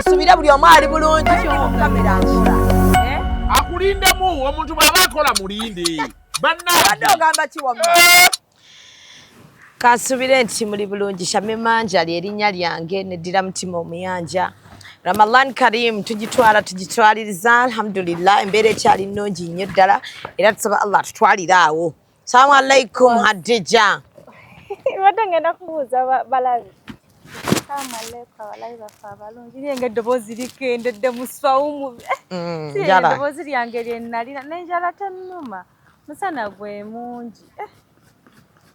Kansubire buli omu ali bulungi. Kamera nkola. Eh? Akulindemu omuntu bw'aba akola mulinde. Bannange. Ogamba ki wamma? Kansubire nti muli bulungi. Shamim Manja ly'erinnya lyange, neddira mutima omuyanja. Ramadan Karim tugitwala tugitwaliriza, alhamdulillah, embeera ekyali nnungi nnyo ddala, era tusaba Allah tutwalire awo. Salamu alaikum, Hadija. Mbadde ngenda kubuuza balabi. Salamu alaikum, abalabi baffe abalungi. Naye nga eddoboozi likendedde mu swawumu. Eddoboozi lyange lye nalina n'enjala tennuma. Musana gwe mungi.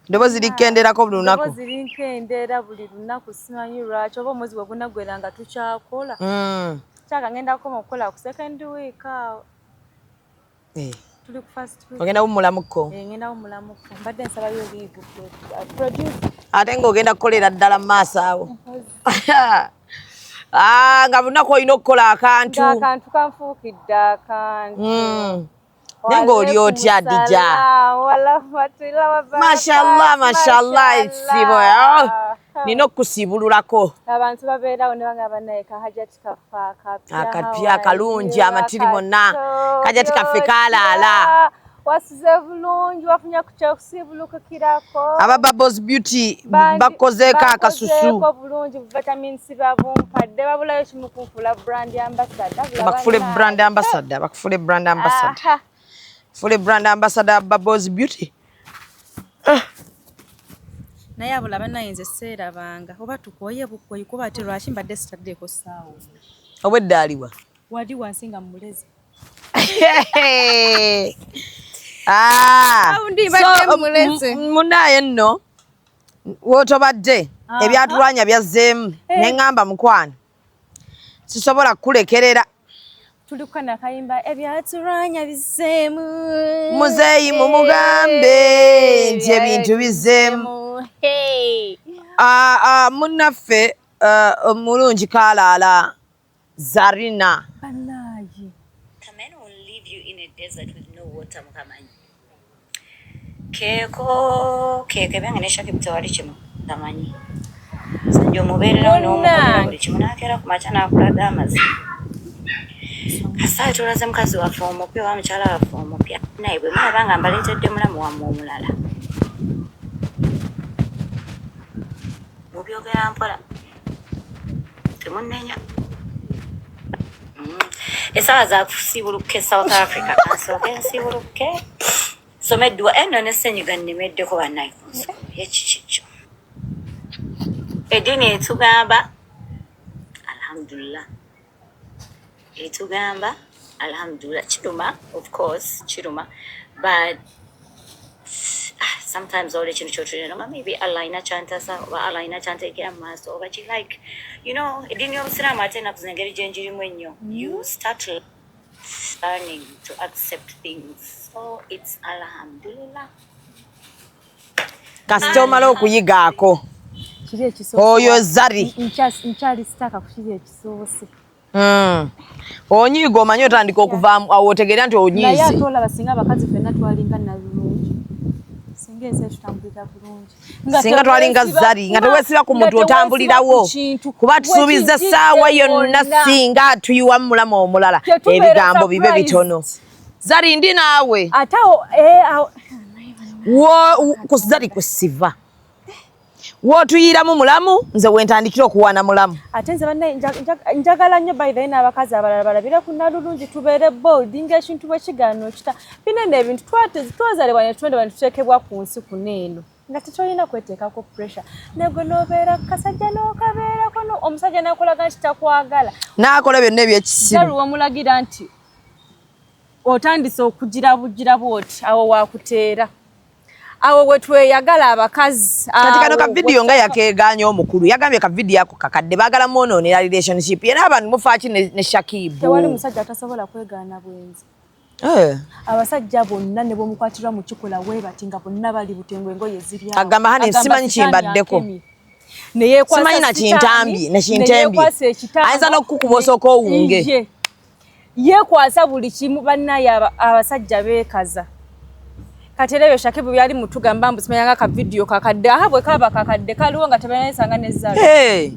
Eddoboozi likenderako buli lunaku. Eddoboozi linkendera buli lunaku, simanyi lwaki, oba omwezi gwe gunaggwera nga tukyakola. Kyaka ngenda kukoma okukola ku second week awo. Tuli ku first week. Ogenda wummulamuko? Eh, ngenda wummulamuko. Mbadde nsabayo leave produce. Ate ng'ogenda kukolera ddala mu maaso awo. Ah, nga bunaku olina okukola akantu. Akantu kanfuukidde akantu. Naye ng'oli otya, Dija? Mashallah, mashallah, ekisibo nina okukusiibululako. Abantu babeerawo ne bagamba, naye kahajati kaffe akapya. Akapya akalungi, amatiri bonna, kajati kaffe kalaala. Wasize bulungi, wafunye ku kyokusiibulukukirako. Aba Bubbles Beauty bakozeeko akasusu. Bulungi, vitamin C babumpadde, babulayo kimu kunfuula brand ambassador. Bakufule brand ambassador, bakufule brand ambassador, fule brand ambassador Bubbles Beauty. Naye abula bannaye, nze seerabanga oba tukoye bukoyi, kuba ate lwaki mbadde sitaddeeko ssaawa? Obwedda aliwa? Wali wansi nga mmuleze. Ah, so, munaye nno wotobadde ebyatulwanya byazzeemu, neŋŋamba, mukwano, sisobola kukulekerera. Tuliko nakayimba ebyatulwanya bizeemu. Muzeeyi mumugambe nti ebintu bizeemu. Ah, ah, munnaffe omulungi Kalaala Zarina. Banaye. The man will leave you in a desert with no water, mukamanyi. Keeko keeko ebyange ne Shakib tewali kimu kamanyi. Musajja omubeererawo n'omukolera buli kimu, n'akeera ku makya n'akulaga amazima. Kasaawe tulaze mukazi waffe omupya oba mukyala waffe omupya, naye bwe mulaba nga mbaleetedde mulamu wammwe omulala, mubyogera mpola, temunnenya. Essaawa zakusiibuluka e South Africa, kansooke nsiibuluke soma edduwa eno ne ssenyiga nnemeddeko. Bannaye, ekiki kyo eddiini etugamba alhamdulillah, etugamba alhamdulillah. Kiruma, of course kiruma, but sometimes olwo ekintu kyotulina noma maybe Allah alina kyantasa oba Allah alina kyanteekera mu maaso oba ki, like eddiini y'obusiraamu ate ennaku zino engeri gye njirimu ennyo, you start learning to accept things, so it's alhamdulillah. Kasita omala okuyigaako. Kiri ekisoose. Oyo Zari. Nkyali sitaka ku kiri ekisoose. Onyiiga, omanyi otandika okuvaamu awo otegeera nti Naye onyiize. Ate olaba singa abakazi ffenna twalinga nalulungi, singa ensi etutambulira bulungi. Nga Singa twalinga teweesiba- Zari, nga teweesiba ku nga muntu, teweesiba otambulirawo. ku kintu. Kuba tusuubiza Wekijjidde essaawa yonna wonna. singa tuyiwa mulamu omulala, Tetubeera ebigambo bibe surprised. bitono. Zari, ndi naawe. Ate awo awo Ku Zari kwesiva wootuyiramu mulamu, nze wentandikira okuwaana mulamu. Ate nze bannaye njagala nnyo, by the way, n'abakazi abalala balabire ku nalulungi, tubeere bold ng'ekintu bwe kigaana okita binene. Ebintu twazaalibwa ne tutondebwa ne tuteekebwa ku nsi kuno eno nga tetolina kweteekako pressure, negwe n'obeera kasajja n'okabeerako omusajja n'akulaga nti takwagala. N'akola byonna ebyekisiru. Zalu wamulagira nti otandise okugira bugira bwoti, awo wakuteera, awo we tweyagala abakazi. Kati kano ka Awo vidiyo nga yakeeganya omukulu, yagambye ka vidiyo ako kakadde, baagala mwonoonera relationship ye n'abantu. Mufaaki ne Shakibu? Tewali musajja atasobola kwegaana bwenzi. Abasajja bonna ne bwomukwatirwa mu kikola weebati nga bonna bali butengo, engoye ziri awo. Agamba, "Honey, Agamba, simanyi Sitaani kimbaddeko. akemye." Ne yeekwasa Simanyi na Sitaani, kintambi, na ne kintembye. yeekwasa ekitambo, Ayinza n'okukukuba osooka owunge. Ye. Yeekwasa buli kimu. Bannaye, abasajja beekaza. Kati era ebyo Shakibu byali mutugamba mbu simanyanga ka vidiyo kakadde, aha bwe kaba kakadde kaliwo nga tebanayesanga ne Zari. Hey.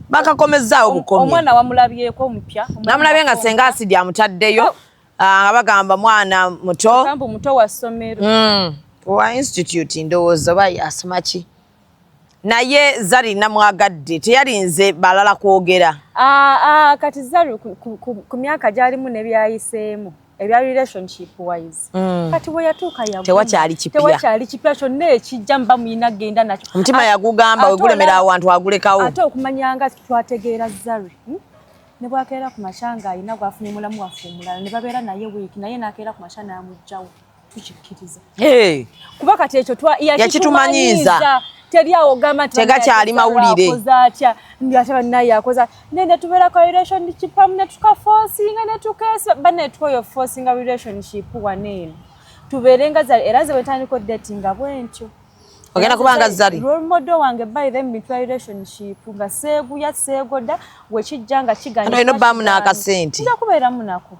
Bakakomezaawo bukomye. Omwana wamulabyeko omupya? Namulabye nga senga asidi amutaddeyo. Oh. Ah, nga bagamba mwana muto. Gamba muto wa ssomero. Wa institute ndowooza oba asoma ki. Naye Zari namwagadde, teyalinze balala kwogera. Ah, ah, kati Zari ku myaka gyalimu nebyayiseemu ebya relationship wise, kati we yatuuka yaguma. Tewakyali kipya. Tewakyali kipya, kyonna ekijja muba muyina genda nakyo. Omutima yagugamba ate wegulemera awantu agulekawo. Ate okumanya nga twategeera Zari, Ne bwakeera ku makya ng'alina gwafunye mulamu waffe omulala ne babeera naye wiiki, naye n'akeera ku makya n'amuggyawo, tukikkiriza. Hey. Kuba kati ekyo Yakitumanyiiza. yakitumanyiiza. Teri awo ogamba nti Tegakyali mawulire. akoze atya, ndi ate bannaye akoze naye ne tubeera ka relationship amu ne tukaforcinga ne tukeesa bannaye tukoyo forcinga relationship wano eno tubeere nga Zari. Era nze bwe ntandika odatinga bwe ntyo. Ogenda kubanga Zari. Role model wange by them bintu ya relationship nga seeguya seegoda wekijja nga kiganya. Kano olina obbaamu n'akasente. Nja kubeeramu nako.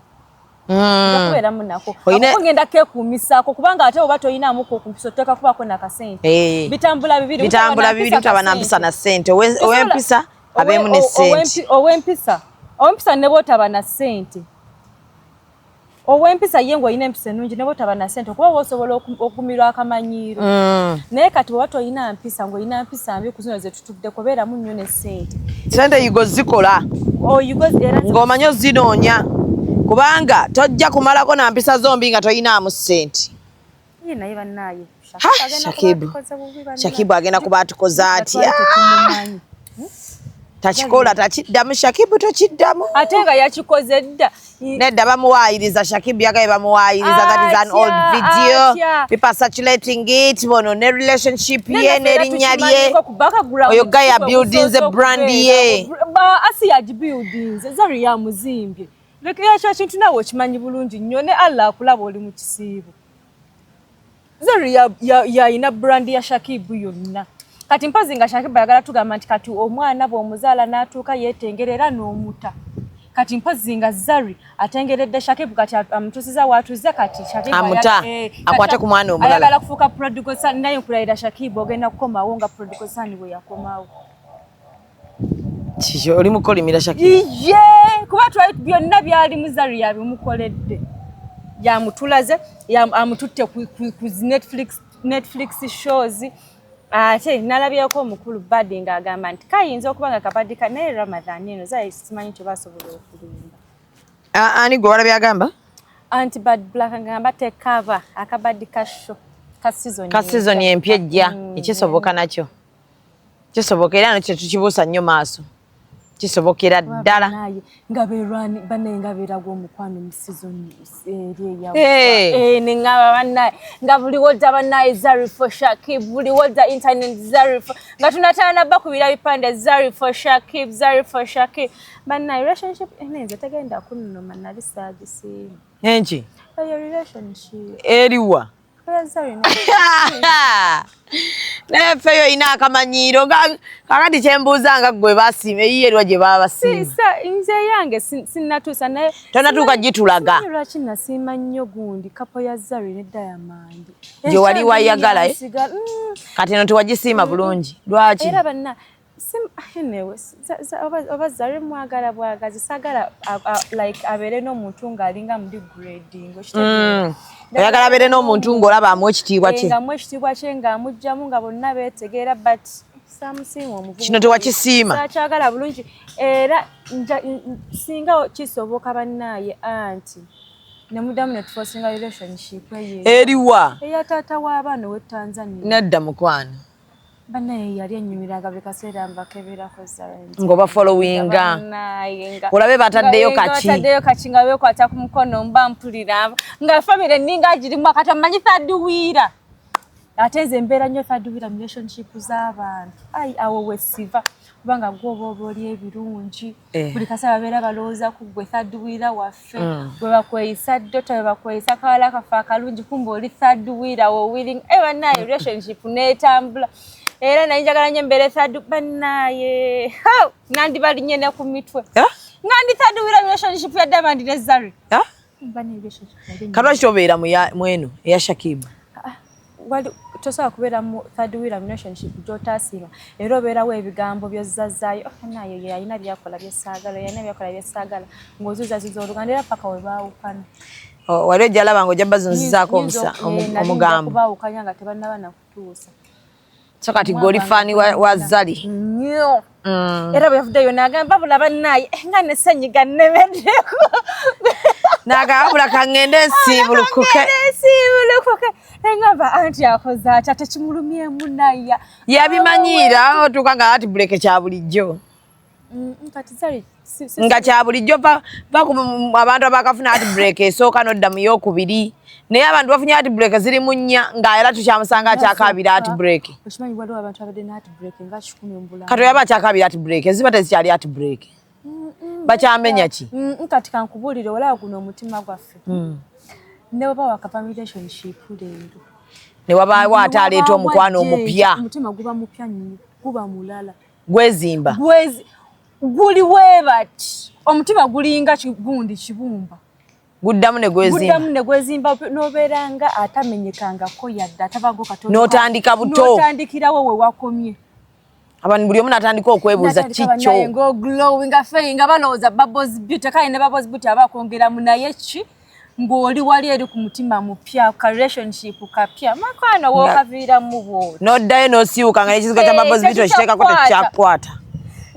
Nja kubeeramu nako. Ako ngenda keekuumisaako kubanga ate oba toyinaamu kumpisa oteeka kubaako nakasente. Bitambula bibiri. Bitambula bibiri, utaba na mpisa na ssente. Ow'empisa abeemu ne ssente. Ow'empisa ne bw'otaba na ssente. Ow'empisa ye ng'olina empisa ennungi ne bw'otaba na ssente kuba oba osobola okugumirwa akamanyiiro. Naye kati bw'oba tolina mpisa ng'olina mpisa mbi ku zino ze tutuddeko beeramu nnyo ne ssente. Ssente yigo zikola. Oyigo era Ng'omanyi ozinoonya kubanga tojja kumalako na mpisa zombi nga toyinaamu ssente. Ye naye bannaaye. Ha, Shakibu. Shakibu agenda kuba atukoze atya? Tetumumanyi. Takikola, takiddamu. Shakibu tokiddamu. Ate nga yakikoze dda. Nedda, bamuwaayiriza. Shakibu yagaye bamuwaayiriza. That is an old video. Atya. People are circulating it bono ne relationship ye n'erinnya lye. Oyo guy abuildinze brand ye. Asi yagibuildinze, Zari yamuzimbye. Leka ekyo ekintu naawe okimanyi bulungi nnyo ne Allah akulaba oli mu kisiibo. Zari yayina brand ya Shakibu yonna. Kati mpozi nga Shakibu ayagala tugamba nti kati omwana bw'omuzaala n'atuuka yeetengera era n'omuta. Kati mpozi nga Zari atengeredde Shakibu kati amutuusiza w'atuze kati Shakibu Amuta, akwate kati ku mwana omulala. ayagala kufuuka prodigal son, naye nkulayira Shakibu ogenda kukomawo nga prodigal son bwe yakomawo. Kiki oli mukolimira Shakibu? Iye, kuba twali byonna byalimu Zari yabimukoledde. Yamutulaze, amututte ku zi Netflix shows. Ate nalabyeko omukulu Badi ng'agamba nti kayinza okuba nga kabadi ka naye Ramadhan eno Zari simanyi nti basobola okulimba. Ani gwe walabye agamba? Anti Bad Black ng'agamba tekaba akabadi ka show ka season Ka season empya ejja, ekisoboka nakyo. Kisoboka era nakyo tukibuusa nnyo maaso. Kisobokera ddala. Naye nga berwani banaye nga beeraga omukwano mu season eri eya ne ngaba bannaye nga buli wodda bannaye Zari for Shakib, buli wodda internet Zari for, nga tunatana bakubira bipande Zari for Shakib, Zari for Shakib. Bannaye relationship nze tegenda kunnuma nali saagisiima. Enki? Eyo relationship. Eriwa? Oya Zari Naye ffe yo olina akamanyiiro kakati kyembuuza nga ggwe basiima eyiye eriwa gye baba basiima? Nze yange sinnatuusa naye Tonnatuuka gitulaga. Simanyi lwaki nasiima nnyo gundi couple ya Zari ne Diamond. Gye wali wayagala, eh? Nsigala, Kati eno tewagisiima bulungi. Lwaki? Era banna, anyway, oba Zari mwagala bwagazi, saagala like abeere n'omuntu ng'alinga mu degrading, okitegeera? Oyagala abeere n'omuntu ng'olaba amuwa ekitiibwa kye. Ng'amuwa ekitiibwa kye, ng'amuggyamu nga bonna beetegeera, but saamusiima omuvubuka. Kino tewakisiima? Saakyagala bulungi. Era singa kisoboka bannaaye anti ne muddamu ne tuforcinga relationship eyo. Eriwa? Eya taata w'abaana ow'e Tanzania. Nedda mukwano. Bannaye yali ennyumiranga buli kaseera mbakeberako Zari. Ng'oba followinga. Bannaye nga Olabe bataddeyo nga kaki. Bataddeyo kaki nga beekwata ku mukono mba mpulira nga family nninga agirimu akati amanyi third wheeler. Ate nze mbeera nnyo third wheeler mu relationship z'abantu. Ai awo we siva kubanga gwe oba oba oli ebirungi. Buli kaseera babeera balowooza ku ggwe third wheeler waffe. Bwe bakweyisa ddota, bwe bakweyisa kawala kaffe akalungi, kumbe oli third wheeler wo willing. Bannaaye relationship n'etambula. Era naye njagala nnyo mbeere third bannaaye. Ha! Nandibalinnye ne ku mitwe. Nga ndi third wheeler relationship ya Diamond ne Zari. Mba ne relationship yali Kati lwaki tobeera mu eno eya Shakibu? Wali Tosobola kubeera mu third wheel relationship gy'otaasiima, era obeerawo ebigambo by'ozzazaayo, "Oh, naye ye alina byakola byesaagala, yalina byakola byesaagala," ng'ozuzazuza oluganda, era paka we baawukana. Oh, wali ojja laba nga ojja bazunzizaako omugambo. Kubaawukanya nga tebannaba nakutuusa. So kati gwe oli fan wa Zari? Nnyo. Era bwe yavuddeyo n'agamba, "Babula bannaye, eh, nga ne senyiga nnemeddeko." N'agamba, "Wabula kaŋŋende nsiibulukuke." Nsiibulukuke. Engamba anti akoze atya, tekimulumyemu naya. Yabimanyiira, otuuka nga ati buleke kya bulijjo. Kati Zari Nga kya bulijjo, va ku abantu abakafuna heartbreak esooka n'odda mu yookubiri, naye abantu bafunye heartbreak ziri mu nnya nga era tukyamusanga akyakaabira heartbreak. Okimanyi waliwo abantu abadde ne heartbreak nga 100 mu bulamu. Kati oyaba akyakaabira heartbreak, eziba tezikyali heartbreak, bakyamenya ki? Kati kankubuulire, olaba guno omutima gwaffe, ne bweba wakava mu relationship leero, Ne wabaawo ate aleeta omukwano omupya, omutima guba mupya nnyo, guba mulala. Gwezimba. Guli weebati, omutima gulinga gundi kibumba. Guddamu ne gwezimba. Guddamu ne gwezimba, n'obeera nga atamenyekangako yadde, atavako katono. N'otandika buto. N'otandikirawo we wakomye. Abantu buli omu n'atandika okwebuuza kikyo. Ng'oglowing fe nga balowooza Bubbles Beauty, kale ne Bubbles Beauty aba akwongeramu, naye ki ng'oli wali eri ku mutima mupya, ka relationship kapya, makwano wookaviiramu bw'oti. N'oddayo n'osiiwuka nga n'ekizigo kya Eh, Bubbles Beauty okiteekako tekikyakukwata.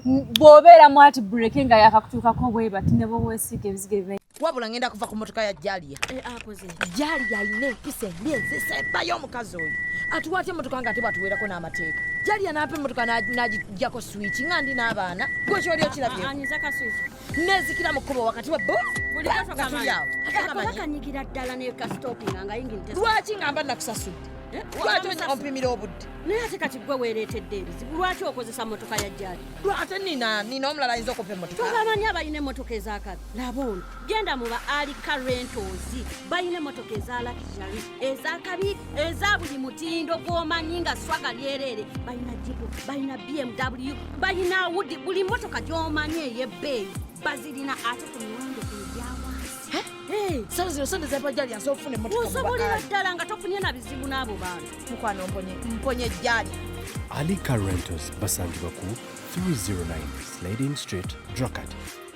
Bw'obeera mu heartbreak nga yakakutuukako bwe bati, ne bweweesiiga ebizigo ebibe. Wabula ngenda kuva ku motoka ya Jalia. Akoze. Jalia alina empisa embi ezisembayo. Omukazi oyo atuwa atya emotoka nga ate bwatuweerako n'amateeka? Jalia n'ampa emotoka n'agijjako switch nga ndi n'abaana. Gwe kyoli okirabye? Anyiza kaswiki. Nezikira mu kkubo wakati wa bu Bulijjo nga tuli tokamanyi. awo. Ate Akoba kamanyi. Kanyigira ddala ne kasitopinga nga yingini. Lwaki nga mba nakusasudde? Lwaki ompimira obudde? Naye ate kati gwe weereetedde ebizibu, lwaki okozesa motoka ya Jali? Ate nina omulala ayinza okumpa emotoka. Tobamanyi abalina emmotoka ezakabi? Laba ono, genda mu ba Alika Rentals, balina emmotoka eza luxury, ezakabi, eza buli mutindo gw'omanyi nga swaga lyereere. Balina Jeep, balina BMW, balina Audi, buli mmotoka gy'omanyi ey'ebbeeyi bazirina, ate ku miwendo egya wansi. Eh, Sawa zino sente zempa Jalia nsobola okufuna emotoka mu Osobolera Bakaali. ddala nga tofunye na bizibu n'abo bantu. Mukwano, mponye, mponye Jalia. Alika Rentals basangibwa ku 309 Slading Street, Dracut,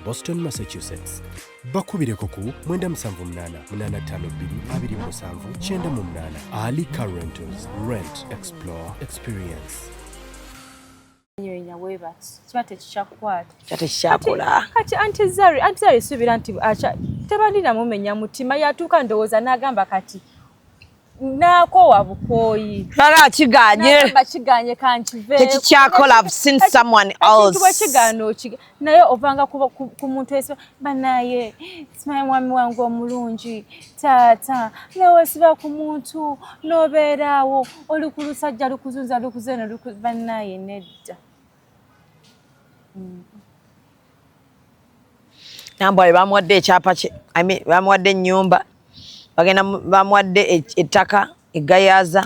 Boston, Massachusetts. Bakubireko ku 978 852 27 98. Alika Rentals, rent, explore, experience. Nyonya weebati kiba tekikyakukwata. Kya tekikyakola. Kati anti Zari suubira nti acha tebalina mumenya mutima, yatuuka ndowooza n'agamba kati n'akoowa bukooyi. Lala kiganye. N'agamba kiganye, kankiveeko. Tekikyakola, I've seen someone else. Ekintu bwe kigaana naye ovanga ku muntu esiba banaye, simanyi mwami wange omulungi taata, newesiba ku muntu n'obeeraawo oli ku lusajja lukuzunza lukuzeno banaye nedda. Nambwayo bamuwadde ekyapa kye, I mean, bamuwadde ennyumba, bagenda bamuwadde ettaka egayaza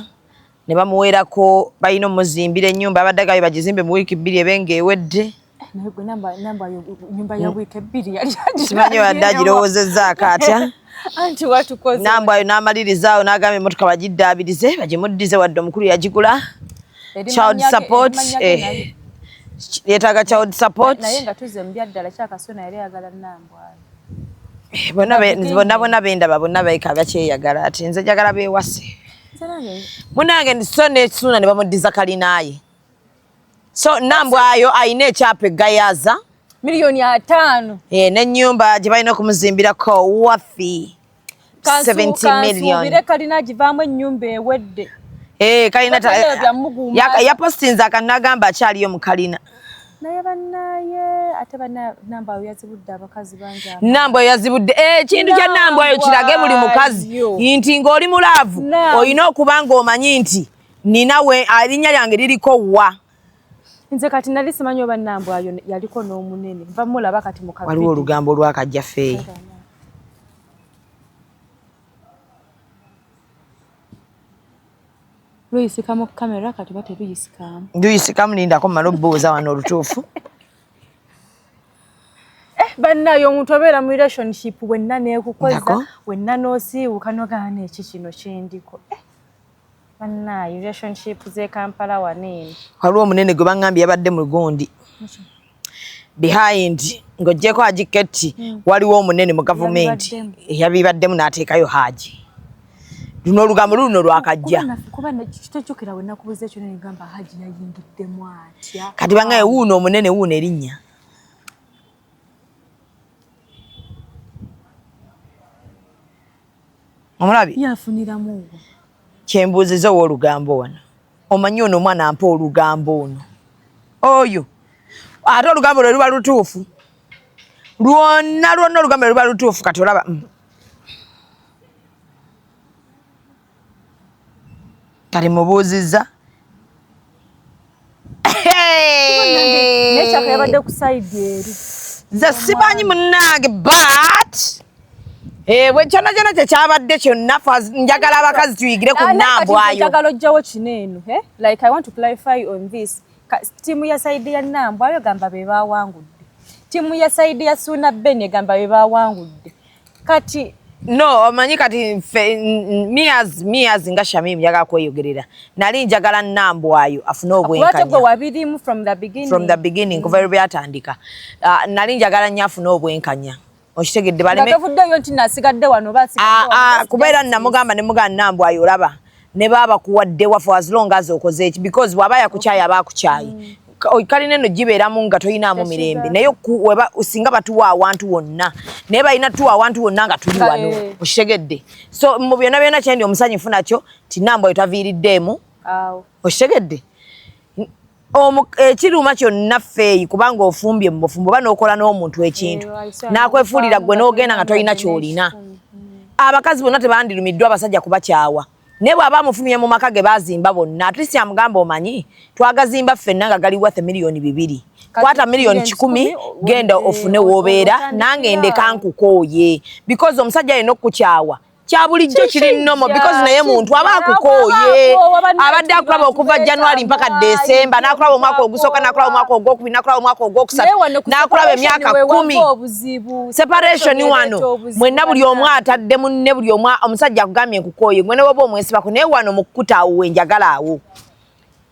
ne bamuweerako, balina omuzimbira ennyumba, abadde agambye bagizimbe mu wiiki 2 ebe ng'ewedde. Naye gwe Nambwayo nyumba ya wiiki 2 yali Simanyi wadde agirowoozezzaako atya. Anti watukoze. Nambwayo n'amalirizaawo n'agamba emotoka bagiddaabirize bagimuddize, wadde omukulu yagigula. Child support, eh, yeetaaga child support. Naye nga tuzze mu byaddala, kyakasona yali ayagala Nambwayo. Bonna bonna bendaba bonna baika bakyeyagala, ati nze njagala beewase. Nze nange. Munange, so nesuuna ne bamuddiza kalinaaye, so Nambwayo ayina ekyapa egayaza. 50 miliyoni. Eh, n'ennyumba gye balina okumuzimbirako wafi 70 million. Kansuubire kalina agivaamu ennyumba ewedde. Eh, kalina. Bakadde byamuguuma. Yapostinze akanagamba akyaliyo mu kalina. Naye bannaye, ate banna Nambwayo yazibudde abakazi bangi Nambwayo yazibudde ekintu kya Nambwayo kirage buli mukazi Nambwayo. nti ng'oli mu love olina okuba ng'omanyi nti ninawe erinnya lyange liriko wa. Nze kati nali simanyi oba Nambwayo yaliko n'omunene, nva mulaba kati mu Waliwo olugambo olwakajjafeeyi. Luyisika mu kamera kati ba teruyisikamu? Nduyisikamu, lindako mmale obuuza wano olutuufu. Eh, bannaye, omuntu obeera mu relationship wenna neekukoza Ndako. wenna n'osiiwuka nogaana eki kino kyendiko. Eh. Bannaaye, relationship z'e Kampala wano eno. Waliwo omunene gwe baŋŋambye yabadde mu gundi behind ng'oggyeko Haji Ketti, waliwo omunene mu gavumenti eyabibaddemu n'ateekayo Haji. Luno olugambo luno lwakajja. Kuba kitojjukira we nakubuuza ekyo ne ngamba Haji yayingiddemu atya? Kati bangaye wuuno omunene, wuuno erinnya. Omulabi? Yafuniramu. Kyembuuziza ow'olugambo wano. Omanyi ono omwana ampa olugambo ono. Oyo. Ate olugambo lwe luba lutuufu. Lwonna lwonna olugambo lwe luba lutuufu kati olaba. Kati mubuuzizza. Naye Kyaka yabadde ku side eri. Nze simanyi munnange, but bwe kyonna kyonna kyekyabadde kyonna, njagala abakazi tuyigire ku Nambwayo. Njagala ojjawo kino eno, eh? Like I want to clarify on this. Ttiimu ya side ya Nambwayo gamba be baawangudde. Ttiimu ya side ya Suuna Ben egamba be baawangudde. Kati no, omanyi kati ffe me as nga Shamim njagala kweyogerera, nali njagala Nambwayo afune kuba gwe obwenkanya wabirimu from the beginning. From the beginning, kuva lwe byatandika. Nali njagala nnyo afune obwenkanya, okitegedde? Nga baleme tovuddeyo nti nasigadde wano oba asigadde wano. Kubeera namugamba ne mugamba, Nambwayo, olaba ne baaba kuwaddewa for as long as okoze eki, because bw'aba yakukyaye aba akukyaye. Kalina eno gibeeramu nga toyinaamu mirembe, naye singa batuwa awantu wonna, naye balina tuwa awantu wonna nga tuli wano. Okitegedde? So mu byonna byonna kyendi omusanyufu nakyo ti Nambwayo taviiriddeemu. Awo. Okitegedde? Ekiruma kyonna ffeeyi kubanga ofumbye mu bufumbo oba n'okola n'omuntu ekintu n'akwefuulira gwe n'ogenda nga tolina ky'olina. Abakazi bonna tebandirumiddwa abasajja kubakyawa, naye bw'aba amufumye mu maka ge bazimba bonna, at least amugamba, omanyi twagazimba ffenna nga gali worth 2 miliyoni, kwata miliyoni miliyoni 100, 100, genda ofune w'obeera, nange ndeka nkukooye, because omusajja alina okukukyawa kya bulijjo, kiri normal, because naye muntu aba akukooye, abadde akulaba okuva January mpaka December, n'akulaba omwaka ogusooka, n'akulaba omwaka ogwokubiri, n'akulaba omwaka ogwokusatu, Naye wano ku n'akulaba separation emyaka we wava 10. obuzibu. Separation wano ereeta obuzibu, mwenna buli omu bannange. atadde munne, buli omu omusajja akugambye nkukooye, gwe ne woba omwesibako, naye wano mu kkuta awo wenjagala awo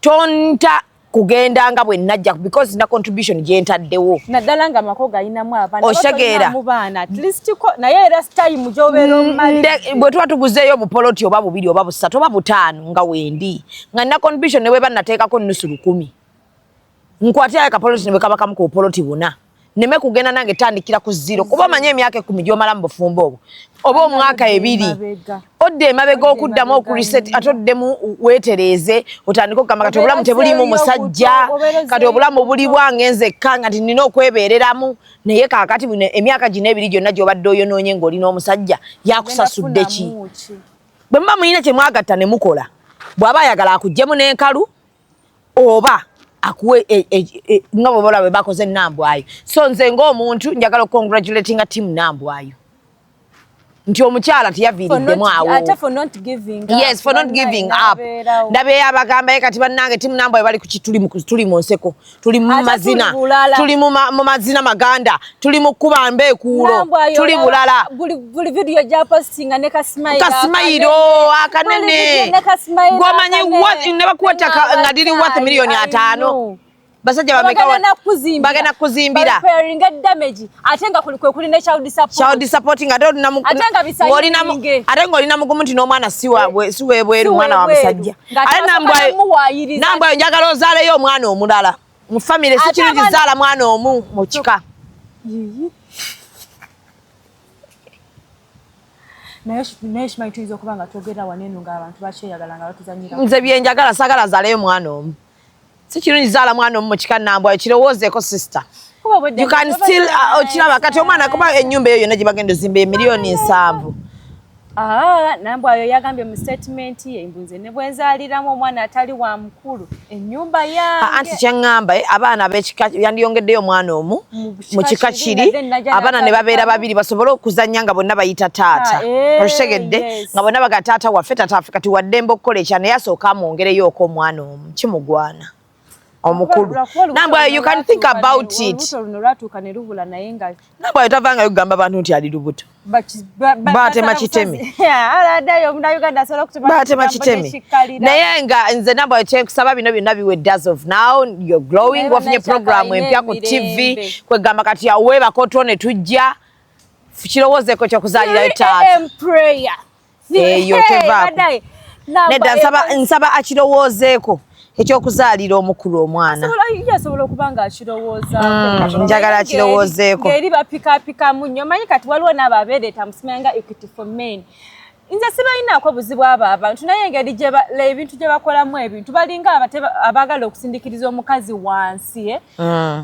tonta kugenda nga bwe najja, because na contribution gye ntaddewo. Naddala nga amako galinamu abaana. Otegeera. Mu baana at least ko, naye era time gy'obeera omumalidde. Bwe tuba tuguzeeyo obupoloti oba bubiri oba busatu oba butaano, nga wendi nga nina contribution, ne bweba nateekako nusu 1,000, nkwatirayo akapoloti ne bwe kaba kamu ku bupoloti buna, neme kugenda nange tandikira ku zero, kuba omanye emyaka 10 gy'omala mu bufumbo obwo oba omwaka 2 emabega. Odda emabega okuddamu okureset, ate oddemu weetereeze, otandike okugamba kati obulamu tebuliimu musajja, kati obulamu buli bwange nzekka, nga nti nina okwebeereramu. Naye kaakati buno emyaka gino 2 gyonna gy'obadde oyonoonye ng'olina omusajja, yakusasudde ki? Funamu ki? Bwe muba mulina kye mwagatta ne mukola, bw'aba ayagala akuggyemu n'enkalu oba akuwe nga bwe bola bwe bakoze Nambwayo. So nze ng'omuntu njagala okucongratulatinga team Nambwayo nti omukyala teyaviiriddemu awo. Ate for not giving up. Yes, for not giving up. Ndabeyo abagamba ye kati bannange team Nambwayo bali kuki, tuli mu nseko, tuli mu Ate mazina, tuli bulala. Tuli mu mazina maganda, tuli mu kuba mbeekuulo, tuli bulala. Buli video gyapostinga ne kasmile. Kasmile akanene, gwomanyi ne bakuwa ettaka nga liri worth miliyoni 50, basajja bameka bagenda kuzimbira. Bagenda kuzimbira. Repairinga damage, ate nga kwe kuli ne child support. Child supporting, ate olina Ate nga ng'olina bisayininge. Ate ng'olina mugumu nti n'omwana si waabwe, si weebweru, Si mwana wa weebweru. musajja. Ng'ate Ate basooka namuwaayiriza. Nambwayo njagala ozaaleyo omwana omulala mu famire, si Ate kirungi zaala mwana omu mu kika. Yiyi. Naye kimanyi tuyinza okuba nga twogera wano eno ng'abantu bakyeyagala nga batuzanyira. Nze byenjagala, saagala azaaleyo mwana omu, si kirungi zaala mwana omu mu kika. Nambwayo, kirowoozeeko, sister. Kuba bwedda You can still okiraba kati omwana, kuba ennyumba eyo yonna gye bagenda ozimba 70 miliyoni. Ah, Nambwayo yagambye mu statement ye mbu nze ne bwe nzaaliramu omwana atali wa mukulu, ennyumba yange. Anti kyeŋŋamba, abaana ab'ekika yandiyongeddeyo omwana omu Mu mu kika kiri, then najja abaana ne babeera n'atandikamu. babiri, basobole okuzannya nga bonna bayita taata. Okitegedde? Yes. Nga bonna baga taata waffe, taata waffe. Kati waddembe okukola ekya, naye asooka amwongereyooko omwana omu, kimugwana. Omukulu Nambwayo, you can think about it. Luno lwatuuka ne lubula, naye nga Nambwayo tavangayo kugamba bantu nti ali lubuto. Baatema kiteme. Aladdayo omunauganda asobola okutema Batema ekigambo kiteme. nekikkalira. Naye nga nze Nambwayo kyenkusaba, bino byonna biwedde. As of now you're glowing. Naye Wafunye bannange programu alina empya ku TV. emirembe. Kwegamba kati aweebako otwo ne tujja kirowoozeeko kyokuzaalirayo taata. 3 AM prayer. Eyo Hey, tevaako. baddaye. Nedda, nsaba akirowoozeeko ekyokuzaalira omukulu omwana. Ye asobola okuba nga akirowoozaako. Njagala akirowoozeeko. Ng'eri bapikapikamu nnyo. Omanyi kati waliwo n'abo abeereeta musimanya nga Equity for Men. Nze sibalinaako buzibu abo abantu, naye engeri ebintu gye bakolamu ebintu, balinga abaagala okusindikiriza omukazi wansi, eh?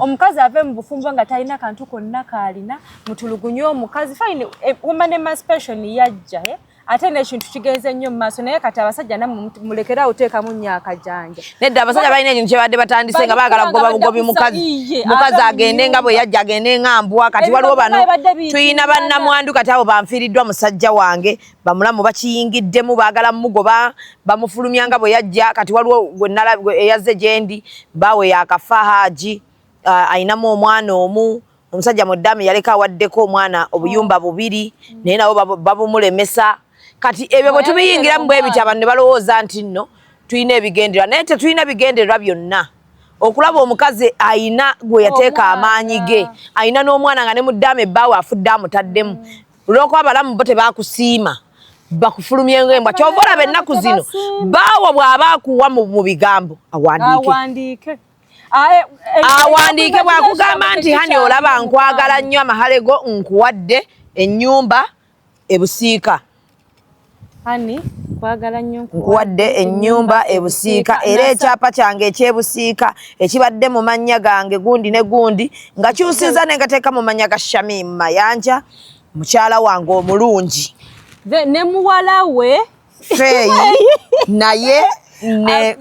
Omukazi ave mu bufumbo nga talina kantu konna kaalina, mutulugunye omukazi. Fine, woman emancipation yajja, eh? Ate n'ekintu kigenze nnyo mu maaso, naye kati abasajja nammwe mulekere awo teekamu nnyo akajanja. Nedda, abasajja balina ekintu kyebadde batandise nga baagala kugoba bugobi mukazi. Iye, Mukazi ava mu agende nga bwe nnyumba. yajja, agende nga mbwa. Kati Ebyo waliwo bano babadde biyitiringana. Tuyina bannamwandu kati abo banfiiriddwa musajja wange, bamulamu bakiyingiddemu, baagala mugoba, bamufulumya nga bwe yajja. Kati waliwo gwe eyazze gye ndi, baawe yakafa, Haaji, ayinamu omwana omu. Omusajja muddamu yaleka awaddeko omwana obuyumba bubiri, naye nabo babumulemesa. Kati ebyo bwe tubiyingiramu bwe biti, abantu ne balowooza nti nno tulina ebigendererwa, naye tetulina bigendererwa byonna. Okulaba omukazi ayina gwe yateeka Omwana. amaanyi ge, ayina n'omwana, nga ne muddamu ebbaawe afudde amutaddemu, olwokuba abalamu bo tebakusiima, bakufulumye ng'embwa. Kyova olaba ennaku zino Tebasiima. baawo bw'aba akuwa mu bigambo, awandiike. Awandiike. Awandiike. Bwakugamba nti, "Honey, olaba nkwagala nnyo, amahale go nkuwadde ennyumba ebusiika." Honey, kwagala nnyo. Nkuwadde ennyumba ebusiika, era ekyapa kyange ekyebusiika ekibadde mu mannya gange gundi ne gundi nga kyusiza ne ngateeka mu mannya ga Shamim Mayanja, mukyala wange omulungi. Ne muwala we. Feeyi naye ne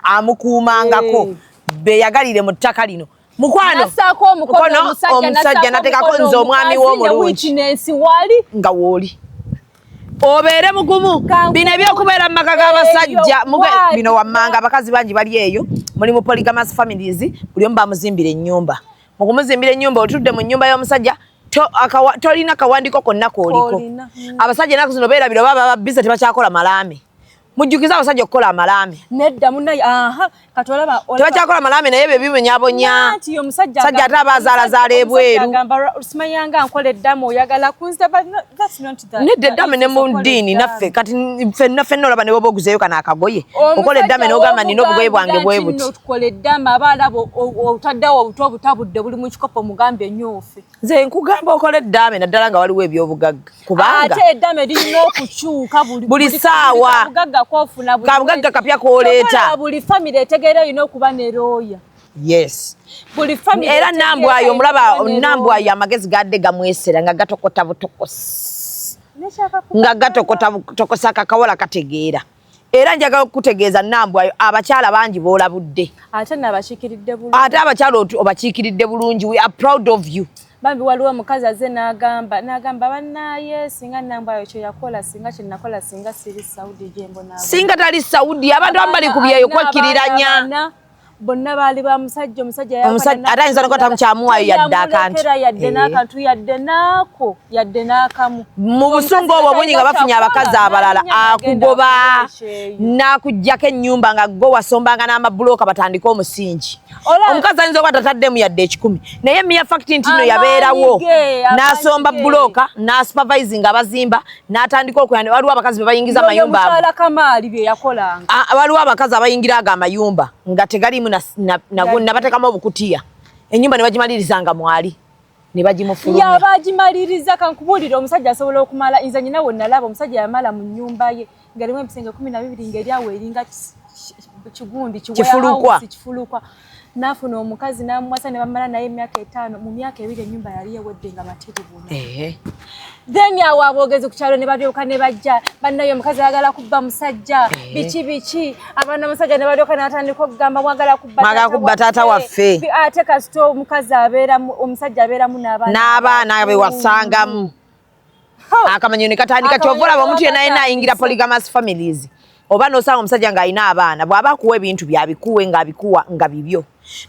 amukuumangako. Beyagalire mu ttaka lino, mukwano. Nassaako omukono Mukono, omusajja, omusajja nassaako nateekako omukono nze omwami omukazi, ne w'omulungi. witness wali. Nga wooli obeere mugumu. Bino ebyokubeera mu maka g'abasajja, Eyo, what? Bino wammanga abakazi bangi bali eyo muli mu polygamous families, buli omu bamuzimbira ennyumba. Mu kumuzimbira ennyumba, otudde mu nnyumba y'omusajja, tolina kawandiiko konna kooliko. Koolina. Abasajja ennaku zino beerabira oba baba bize, tebakyakola malaame. Mujjukize abasajja okukola amalaame. Nedda munaye, aha, kati olaba Tebakyakola malaame, naye bye bibonyabonya. Anti omusajja Sajja ate aba azaalazaala ebweru. Agamba simanyanga nkola eddamu, oyagala kunzita, but no, that's not the Nedda, eddame ne mu okola ddiini eddaame. naffe kati ffenna ffenna olaba ne bwoba oguzeeyo kano akagoye, okola eddame n'ogamba nina obugoye bwange bwe buti. Tukola eddame, abaana bo otaddewo obuto obutabudde buli mu kikopo, mugambe ennyoofe. Nze nkugamba okola eddaame, naddala nga waliwo ebyobugagga, kubanga Ate eddame lirina okukyuka buli Buli ssaawa. Kabugagga kofuna buli Kabugagga kapya k'oleeta. Tokola. Buli family etegeera erina okuba ne looya. Yes. Buli family Era etegeera Nambwayo erina omulaba. okuba ne Nambwayo looya. amagezi gadde gamwesera nga gatokota butokosi. Nekyaka Nga gatokota butokosi, akakawala kategeera. Era njagala okukutegeeza Nambwayo, abakyala bangi boolabudde. Ate nabakiikiridde bulungi. Ate abakyala obakiikiridde bulungi. We are proud of you. Bambi waliwo omukazi azze n'agamba bannaaye, singa Nambwayo kye yakola, singa kye nakola, singa siri Saudi gyembonaabona. Singa tali Saudi. Abantu abamu bali ku byeyo kwekkiriranya. Bonna baali ba musajja, omusajja. Ate ayinza nokuba tamukyamuwaayo yadde akantu. Yadde n'akantu, yadde naako, yadde n'akamu. Mu busungu obwo bungi nga bafunye abakazi abalala, akugoba n'akuggyako ennyumba nga gwe wasombanga n'amabulooka batandike omusingi. Omukazi ayinza okuba tataddemu yadde 100, naye mere fact nti no yabeerawo n'asomba bulooka n'asupervising abazimba n'atandika okuyana. Waliwo abakazi be bayingiza amayumba ago. Omukyala Kamaali bye yakolanga. Ah, waliwo abakazi abayingira ago amayumba nga tegalimu nabatekamu obukutiya, ennyumba ne bagimaliriza nga mwali ne bagimufulumya. Yaba agimaliriza. Kankubuulira, omusajja asobola okumala, nze nyina we nalaba omusajja yamala mu nnyumba ye ng'erimu ebisenge 12, ng'eri awo eringa kigundi Kifulukwa. Kifulukwa. N'afuna omukazi n'amuwasa ne bamala naye emyaka 5. Mu myaka 2 ennyumba yali ewedde nga matiribuna. Then awo aboogezi ku kyalo ne balyoka ne bajja, bannaye omukazi ayagala kubba musajja, biki biki. Abaana musajja ne balyoka n'atandika okugamba, mwagala kubba Mwagala kubba taata waffe. Ate kasita omukazi abeeramu, omusajja abeeramu n'abaana. N'abaana be wasangamu, akamanyo ne katandika. Kyova olaba omuntu yenna yenna ayingira polygamous families Oba n'osanga omusajja ng'alina abaana, bw'aba akuwa ebintu byabikuwe ng'abikuwa nga bibyo,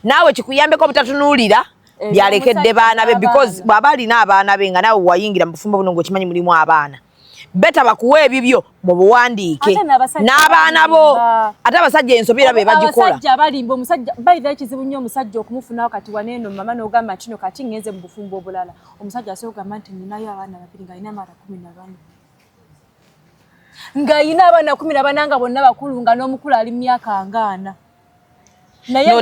naawe kikuyambeko obutatunuulira byalekedde baana be, because bw'aba alina abaana be nga naawe wayingira mu bufumbo buno ng'okimanyi mulimu abaana, better bakuwa ebibyo mu buwandiike n'abaana bo. Ate abasajja ensobi era be bagikola. Abasajja balimba. Omusajja bayira ekizibu nnyo omusajja okumufunawo. Kati waneeno mama n'ogamba nti no kati ngenze mu bufumbo obulala, omusajja asobola okugamba nti ninayo abaana babiri nga alina abaana 14, ng'ayina abaana 14 nga bonna bakulu, nga n'omukulu ali mu myaka ngaana. Naye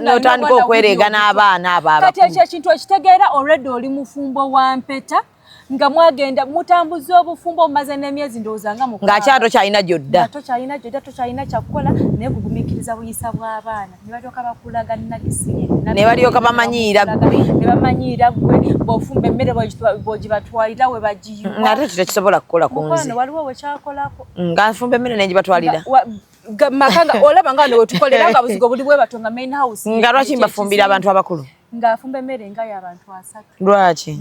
n'otandika okwereega n'abaana abo. Kati ekyo ekintu okitegeera already oli mufumbo wa mpeta, nga mwagenda mutambuza obufumbo mumaze n'emyezi ndowooza nga ng'akyala tokyalina gyodda. Tokyalina gyodda, tokyalina kyakukola, naye kugumiikiriza buyisa bw'abaana ne balyoka bakulaga nagisi. Ne balyoka bamanyiira ggwe. Ne bamanyiira ggwe. Bw'ofumba emmere bw'ogibatwalira we bagiyiwa. Ate ekyo tekisobola kukola ku nze. Waliwo wekyakolako. Nga nfumba emmere nengibatwalira? Maka nga olaba nga wano wetukolera nga buzigo buli bwe batyo nga main house. Nga lwaki mbafumbira abantu abakulu? Ng'afumba emmere nga y'abantu asatu. Lwaki?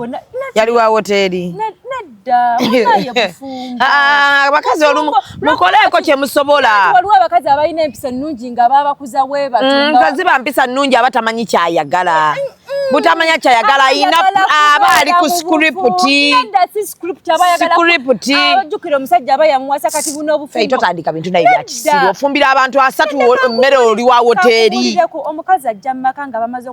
Yali wa woteeri? Nedda, naye bufumbo. Ah, abakazi olumu mukoleeko kye musobola. Waliwo abakazi abalina empisa ennungi nga babakuza bwe batyo. Mukazi ba mpisa nnungi aba tamanyi kyayagala. Butamanya kyayagala ayina aba ali ku script. Nedda, si script, aba ayagala Script. Abajjukira omusajja aba yamuwasa kati buno obufumbo. Totandika bintu naye bya kisiru. Ofumbira abantu asatu emmere oli wa woteeri? Kakubuulireko, omukazi ajja mu maka nga bamaze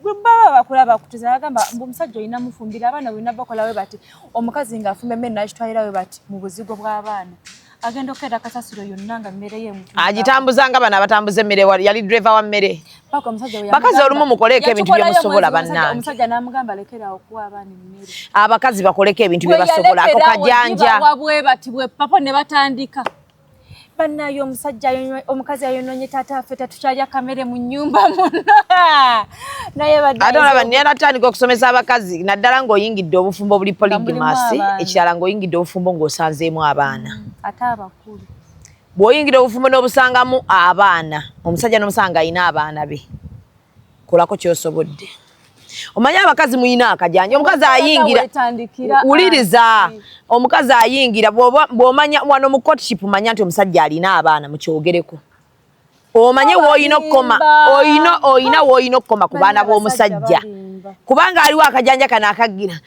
baba bakula bakutuza, bagamba mbu omusajja olina mufumbira abaana, olina bakola we bati. Omukazi ng'afumba emmere n'agitwalira we bati mu buzigo bw'abaana, agenda okukeera kasasiro yonna nga mmere ye emutuuka. Agitambuza nga bano abatambuza emmere, yali driver wa mmere. Paka omusajja bwe Bakazi yamugamba- olumu mukoleeko ebintu yakikolayo bye musobola, omwezi bannange. Omusajja n'amugamba lekerawo okuwa abaana emmere. Abakazi bakoleko ebintu bye basobola. Ako kajanja. Bwe bati bwe papo ne batandika bannaye omusajja omukazi ayonoonye taata waffe, tatukyalya kamere mu nnyumba muno, naye badde Ate olaba nera tandika okusomesa abakazi, naddala ng'oyingidde obufumbo buli polygamous. Abaana. Ekirala ng'oyingidde obufumbo ng'osanzeemu abaana. Ate abakulu. Bw'oyingira obufumbo n'obusangamu abaana, omusajja n'omusanga alina abaana be, kolako ky'osobodde. Omanyi abakazi muyina akajanja. Omukazi ayingira Wetandikira wuliriza, omukazi ayingira bw'omanya wano mu courtship, manya nti omusajja alina abaana, mukyogereko, omanye woolina okukoma. Balimba. Oyina woolina okukoma ku baana Banna abasajja b'omusajja. balimba. Kubanga aliwo akajanja kano akagira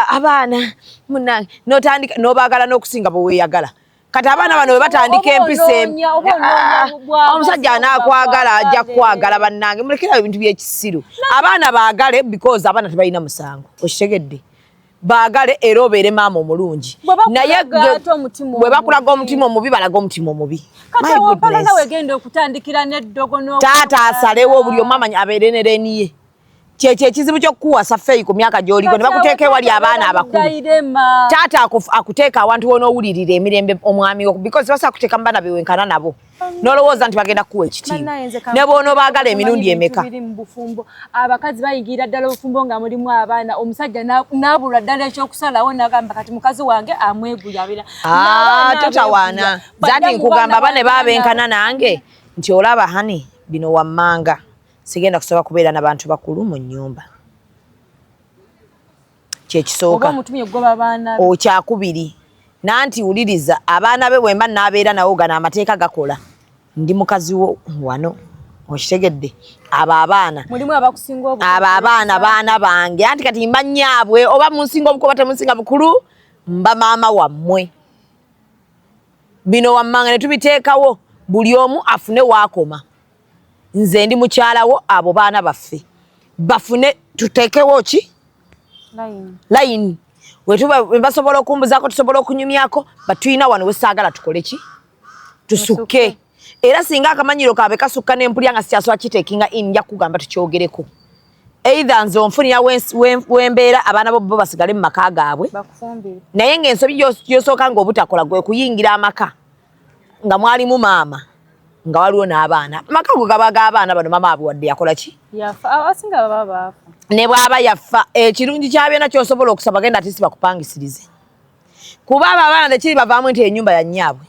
abaana munange, notandika nobaagala n'okusinga bwe weeyagala. Kati abaana bano bwe batandika Oba empisa onoonya, oba onoonya omusajja anaakwagala ajja kukwagala. Bannange, mulekerawo ebintu by'ekisiru. Abaana baagale, because abaana tebalina musango, okitegedde? Baagale era obeere maama omulungi. Bwe bakulaga Naye ate omutima bwe bakulaga omubi. omutima omubi, balaga omutima omubi. Kati My awapalana goodness. wegenda okutandikira n'eddogo Taata asalewo, buli omu amanyi abeere ne leniye. Kyekyo ekizibu ky'okukuwasa feeyi ku myaka gy'oliko ne bakuteeka ewali abaana abakulu. Abakulu. Taata akuteeka awantu w'onoowulirira emirembe omwami wo, because basobola kuteeka mu baana bewenkana nabo n'olowooza nti bagenda kukuwa ekitiibwa, ne bw'onoobaagala emirundi emeka. Biri mu bufumbo, abakazi bayingira ddala obufumbo nga mulimu abaana, omusajja n'abulwa ddala ekyokusalawo, n'agamba kati mukazi wange amweguyabira. Ah, totawaana zati nkugamba aba ne baabenkana nange nti olaba hani bino wammanga sigenda kusobola kubeera n'abantu bakulu mu nnyumba. Oba Kyekisooka. omutumye okugoba abaana be. Okyakubiri nanti wuliriza, abaana be bwemba naabeera nawo, gano amateeka gakola, ndi mukazi wo wano, okitegedde? Abo abaana Mulimu abakusinga obukulu. Abo abaana baana bange, anti kati mba nnyaabwe. Oba munsinga obukulu oba temunsinga bukulu, mba maama wammwe. Bino wammanga ne tubiteekawo, buli omu afune waakoma. Nze ndi mukyalawo, abo baana baffe bafune, tuteekewo ki? Line. Line wetuba basobola okumbuzaako, tusobola okunyumyako, batulina wano wesaagala tukole ki? Tusukke. Era singa akamanyiro kaabwe kasukka nempulya nga sikyasobola kiteekinga in, nja kugamba tukyogereko. Either nze onfunira wembeera, abaana bo bo basigale mu maka gaabwe. Bakufumbire. Naye ng'ensobi gy'osooka ng'obutakola gwe kuyingira amaka nga mwalimu maama nga waliwo n'abaana. Amaka go gaba g'abaana bano, maama abwe wadde yakola ki? Yafa, abasinga baba baafa. Ne bw'aba yafa, ekirungi kya byonna ky'osobola okusaba, genda ati si bakupangisirize, kuba abo abaana tekiri bavaamu nti enyumba ya nnyaabwe.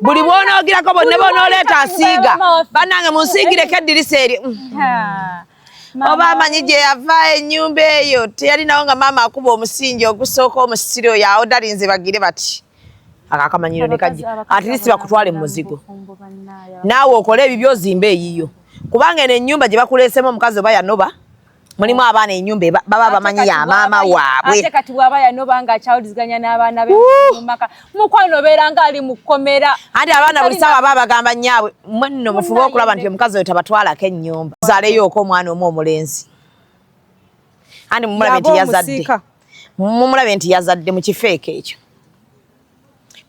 Buli bw'onoogirako bonna bonooleeta asiiga, bannange munsiigireko eddirisa eryo. Oba amanyi gye yava ennyumba eyo, teyalinawo nga maama akuba omusingi ogusooka omusiri oyo awo dalinze bagire bati. Akakamanyiro ne kajja. At least bakutwale mu muzigo. Naawe okole ebibyo ozimbe eyiyo. Kubanga eno ennyumba gye bakuleesemu omukazi oba yanoba, mulimu abaana ennyumba baba bamanyi ya maama waabwe. Ate kati bw'aba yanoba nga akyawuliziganya n'abaana be mu maka, mukwano obeera nga ali mu kkomera. Anti abaana buli ssaawa baba bagamba nnyaabwe, mmwe nno mufube okulaba nti omukazi oyo tabatwalako ennyumba. Zaaleyooko omwana omu omulenzi. Anti mumulabe nti yazadde. Mumulabe nti yazadde mu kifo ekyo.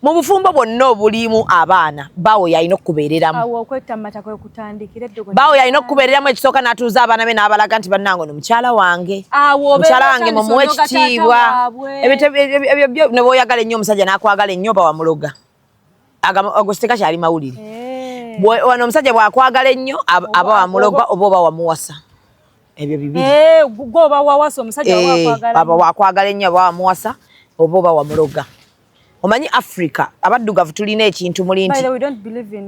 Mu bufumbo bwonna obulimu abaana, baawo yalina okubeereramu. Baawo yalina okubeereramu ekisooka n'atuuza abaana be n'abalaga nti bannange ono mukyala wange. Mukyala wange mumuwe ekitiibwa. Ebyo ne bw'oyagala ennyo omusajja n'akwagala ennyo oba wamuloga. Ago siteka kyali mawulire. Wano omusajja bw'akwagala ennyo aba wamuloga oba oba wamuwasa. Ebyo bibiri. Gwe oba wawasa omusajja wakwagala. Aba wakwagala ennyo aba wamuwasa oba oba wamuloga. Omanyi Africa abaddugavu tulina ekintu muli nti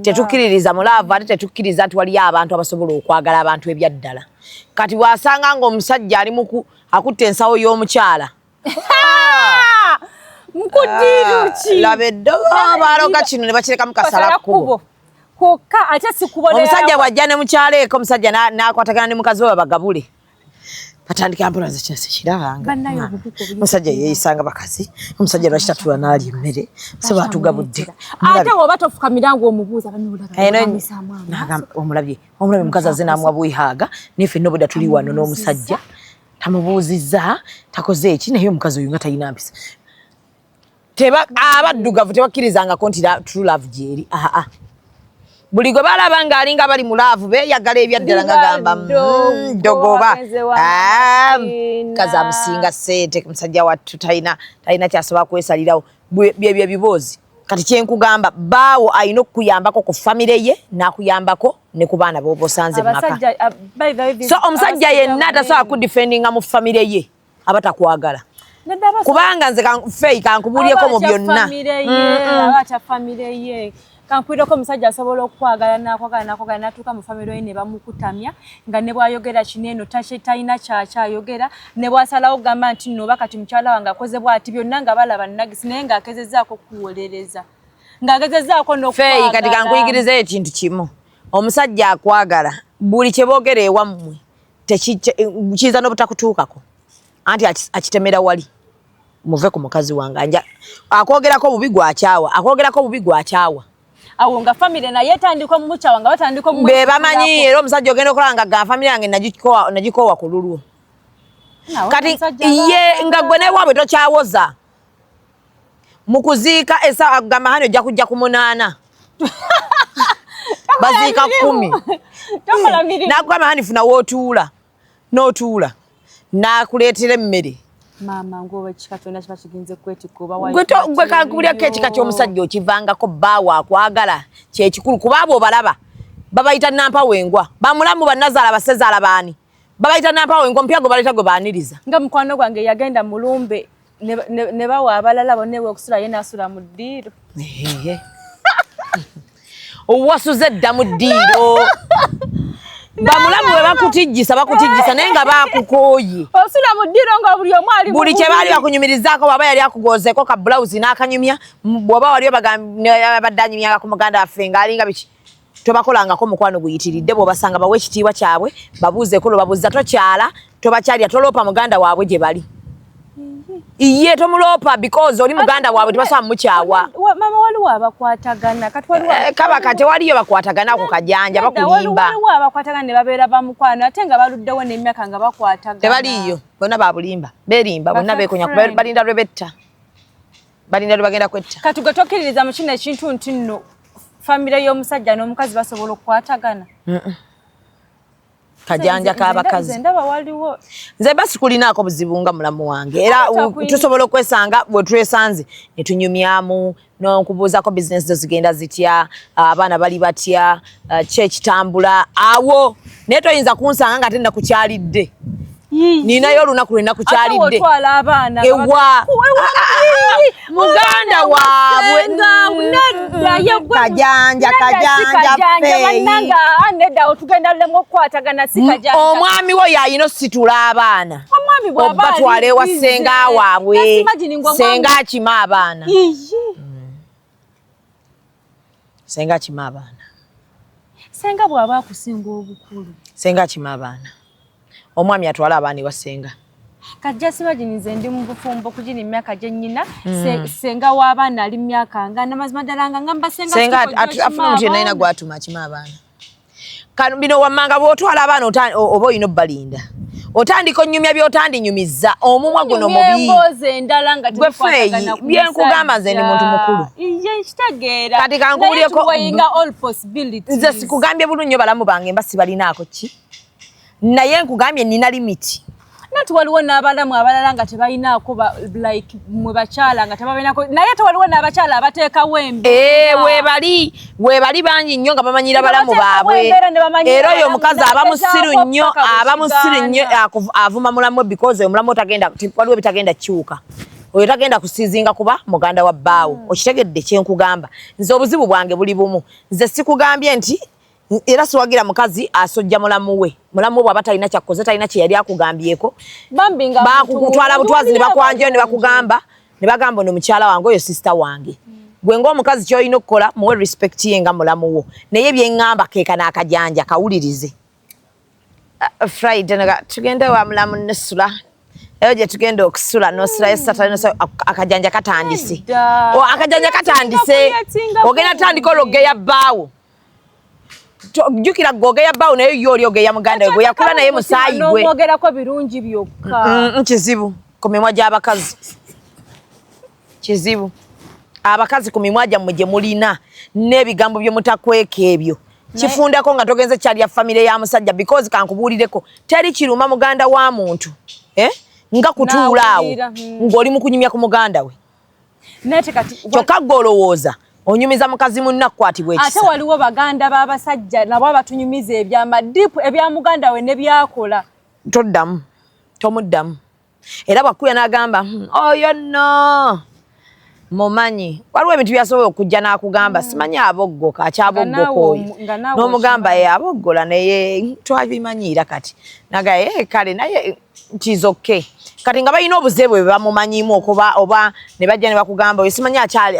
tetukkiririza mu love, ate tetukkiriza nti waliyo abantu abasobola okwagala abantu ebyaddala. Kati bw'asanga ng'omusajja ali muku akutta ensawo y'omukyala. Nkudiruki. Laba eddobo baloga kino ne bakirekamu kasala kkubo. Kokka ate sikubonera. Omusajja bw'ajja ne mukyala eko, omusajja n'akwatagana ne mukazi we babagabule. Batandika mpola, nze kino sikirabanga. Omusajja yeeyisanga bakazi, omusajja lwaki tatula n'alya emmere, so batugabudde. Ate woba tofukamira ng'omubuuza. Omulabye, omulabye omukazi azze n'amuwa bwihaaga, naye ffenna obwedda tuli wano n'omusajja tamubuuzizza, takoze eki, naye omukazi oyo nga talina mpisa. Abaddugavu tebakkirizangako nti true love gyeri. Aa, buli gwe balaba ng'alinga bali mu love beeyagala ebyaddala nga gamba ddogoba kazi amusinga ssente, musajja wattu talina talina kyasobola kwesalirawo. Byebyo ebiboozi. Kati kyenkugamba, baawo alina okukuyambako ku famire ye n'akuyambako ne ku baana b'oba osanze mu maka. So omusajja yenna tasobola kudefendinga mu famire ye aba takwagala, kubanga nze Feyi kankubulyeko mu byonna. Abatya famire ye. Kankwireko, omusajja asobola okukwagala nakwagala nakwagala natuuka mu famire ye ne bamukutamya, nga ne bwayogera kino eno talina kyakyayogera, ne bwasalawo okugamba nti nno oba kati mukyala wange akoze bwati, byonna nga balaba nagisi, naye ng'agezezaako okuwolereza, ng'agezezaako. Feyi, kati kankuyigirizeyo ekintu kimu. Omusajja akwagala, buli kye boogera ewammwe kiyinza n'obutakutuukako, anti akitemera wali, muve ku mukazi wange. Anja akwogerako bubi gwakyawa, akwogerako bubi gwakyawa. Awo nga famire naye etandika omukyawa, nga batandika. Be bamanyi. Era omusajja ogenda okulaba nga ga famire yange nagikoowa ku lulwo. Kati ye nga gwe newaabwe tokyawoza mu kuziika esaawa, agamba hani ojja kujja ku 8, baziika 10, nakugamba hani funa wootuula n'otuula, n'akuleetera emmere. Maama, ngoba ekika kyonna kiba kigenze kwetikka oba Gwe kankubulyako, ekika ky'omusajja okivangako, bbaawo akwagala kyekikulu, kuba abo obalaba babayita nampawengwa, bamulamu, bannazaala, basezaala, baani babayita nampawengwa, omupya gwe baleeta gwe baaniriza. Nga mukwano gwange yagenda mulumbe ne bawa abalala bonna ewokusula, ye n'asula mu ddiiro. Wasuze edda mu ddiiro. Bamulamu bwe bakutijjisa, bakutijjisa naye nga bakukooye. Osula mu ddiiro nga buli omu ali buli kye baali bakunyumirizaako, bwaba yali akugozeeko ka bulawuzi n'akanyumya, bw'oba wali abadde anyumyanga ku muganda waffe ng'alinga biki, tobakolangako mukwano guyitiridde. Bw'obasanga bawe ekitiibwa kyabwe, babuuzeeko lwe babuuza, tokyala, tobakyalira, toloopa muganda waabwe gye bali. Iye tomuloopa because oli muganda waabwe, tebasobola mukyawa. Mama, waliwo abakwatagana kati waliwo Kabaka tewaliyo bakwatagana ako kajanja bakulimba. Waliwo abakwatagana ne babeera bamukwano, ate nga baluddewo n'emyaka nga bakwatagana. Tebaliiyo, bonna babulimba, berimba bonna, bekonya, balinda lwe betta, balinda lwe bagenda kwetta. Kati gwe tokkiririza mu kino ekintu nti nno famire y'omusajja n'omukazi basobola okukwatagana? Kajanja k'abakazi. Ndaba waliwo. Nze basi kulinaako buzibu nga mulamu wange, era tusobola okwesanga bwe twesanze ne tunyumyamu n'onkubuuzako bizinesi zo zigenda zitya, abaana bali batya, ki ekitambula awo, naye toyinza kunsanga nga te nakukyalidde. Ninayo olunaku lwe nakukyalidde ewa muganda waabwe. Kajanja, kajanja. Nedda, otugenda lulemu okukwatagana, si kajanja. Omwami wo yalina ositula abaana obatwala ewa ssenga waabwe, senga akima abaana. Senga akima abaana. Senga bw'aba akusinga obukulu. Senga akima abaana. Omwami atwala abaana ewa senga. Kati just imagine nze ndi mu bufumbo kugina emyaka gye nnyina, senga w'abaana ali mu myaka nga namazima ddala nga ngamba senga Senga situko gy'okima afuna omuntu yenna alina abaana. gw'atuma akima abaana. Kano bino wammanga bw'otwala abaana oba olina obbalinda. Otandika onnyumya by'otandinyumizza, omumwa guno Nyumya mubi. emboozi endala nga Gwe Feyi, tebikwatagana ku bye nkugamba nze ndi muntu musajja. mukulu. Iye, nkitegeera. Kati kankubuulireko- Naye tuweyinga all possibilities. Nze sikugambye bulungi nnyo balamu bange mba sibalinaako ki, naye nkugambye nina limit. Nati waliwo n'abalamu abalala nga tebalinaako like mwe bakyala nga tebabalinako, naye ate waliwo n'abakyala abateekawo embeera. Eh, weebali weebali bangi nnyo nga bamanyira Nga balamu bateekawo baabwe. embeera ne bamanyira Era oyo balamu, omukazi aba musiru n'agezaako nnyo, paka bwe aba musiru nnyo, kigaana. avuma mulamu we because oyo mulamu we tagenda, waliwo ebitagenda kukyuka. Oyo tagenda kusiizinga kuba muganda wa bbaawo. Okitegedde kye nkugamba? Nze obuzibu bwange buli bumu. Nze sikugambye nti era siwagira mukazi asojja mulamu we. Mulamu we bw'aba talina kyakkoze, talina kye yali akugambyeko, Bambi nga bakukutwala muntu butwazi ne mulungi, bakwanjayo ne waliyo bakugamba, ne bagamba ono mukyala wange, oyo sister wange. Gwe ng'omukazi ky'olina okukola, muwe respect ye nga mulamu wo, naye bye ŋŋamba keekano akajanja kawulirize. Friday naga tugende wa mulamu nesula eyo gye tugenda okusula, nosulayo Saturday, nosula akajanja katandise. Nedda. O, akajanja katandise. Okuyatinga Ogenda bulungi. tandika olwogeya bbaawo. Jjukira gwe ogeya bbaawo, naye ye oli ogeya muganda we gwe yakula naye, musaayi gwe. N'omwogerako birungi byokka. Kizibu ku mimwa gy'abakazi, kizibu abakazi ku mimwa gyammwe gye mulina n'ebigambo bye mutakweka ebyo kifundako nga togenze kyalya famire ya musajja, because kankubuulireko, teri kiruma muganda wa muntu, eh? Nga kutuula awo N'awulira, ng'oli mu kunyumya ku muganda we. Naye te kati Kyokka gwe olowooza onyumiza mukazi munna akukwatibwa ate ekisa. Waliwo baganda b'abasajja nabo abatunyumiza ebyama deep ebya muganda we ne byakola. Toddamu, tomuddamu. Era bwakkuya n'agamba, oyo nno mumanyi, waliwo ebintu byasobola okujja n'akugamba, simanyi aboggoka, akyaboggoka Nga naawe oyo. nga naawe N'omugamba, okimanyi. ye aboggola naye twabimanyiira kati nagaye, kale naye ntizokke kati nga balina obuze bwe bamumanyimu okuba oba ne bajja ne bakugamba oyo simanyi akyali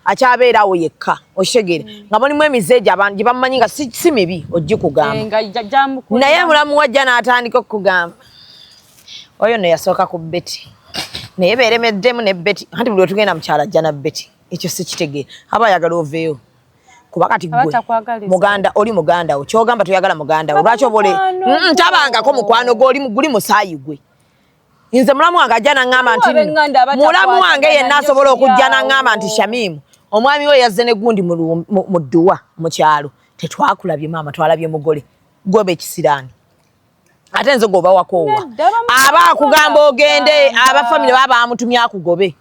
akyabeerawo yekka, okitegeera, nga mulimu emize egyo abantu gye bamumanyi nga si mibi ogikugamba. Eh, nga jamukulira. Naye mulamu wajja n'atandika okukugamba oyo nno yasooka ku Betty naye beeremeddemu ne Betty, anti buli wetugenda mukyala ajja na Betty. Ekyo sikitegeera, aba ayagala oveeyo kuba kati Aba gwe takwagaliza. Muganda oli muganda wo, kyogamba toyagala muganda wo, lwaki oba ole Mukwano gwo. Tabangako mukwano gwo, oli guli musaayi gwe. Nze mulamu wange ajja naŋŋamba nti Waliwo ab'eŋŋanda mulamu wange yenna abatakwatagana asobola nnyo okujja kiri naŋŋamba nti awo. Shamimu omwami we yazze ne gundi mu dduwa mu kyalo, tetwakulabye maama, twalabye mugole gweba ekisiraani, ate nze gwoba wakoowa. Nedda, Aba akugamba ogende, bagamba. Aba famire baba bamutumye akugobe.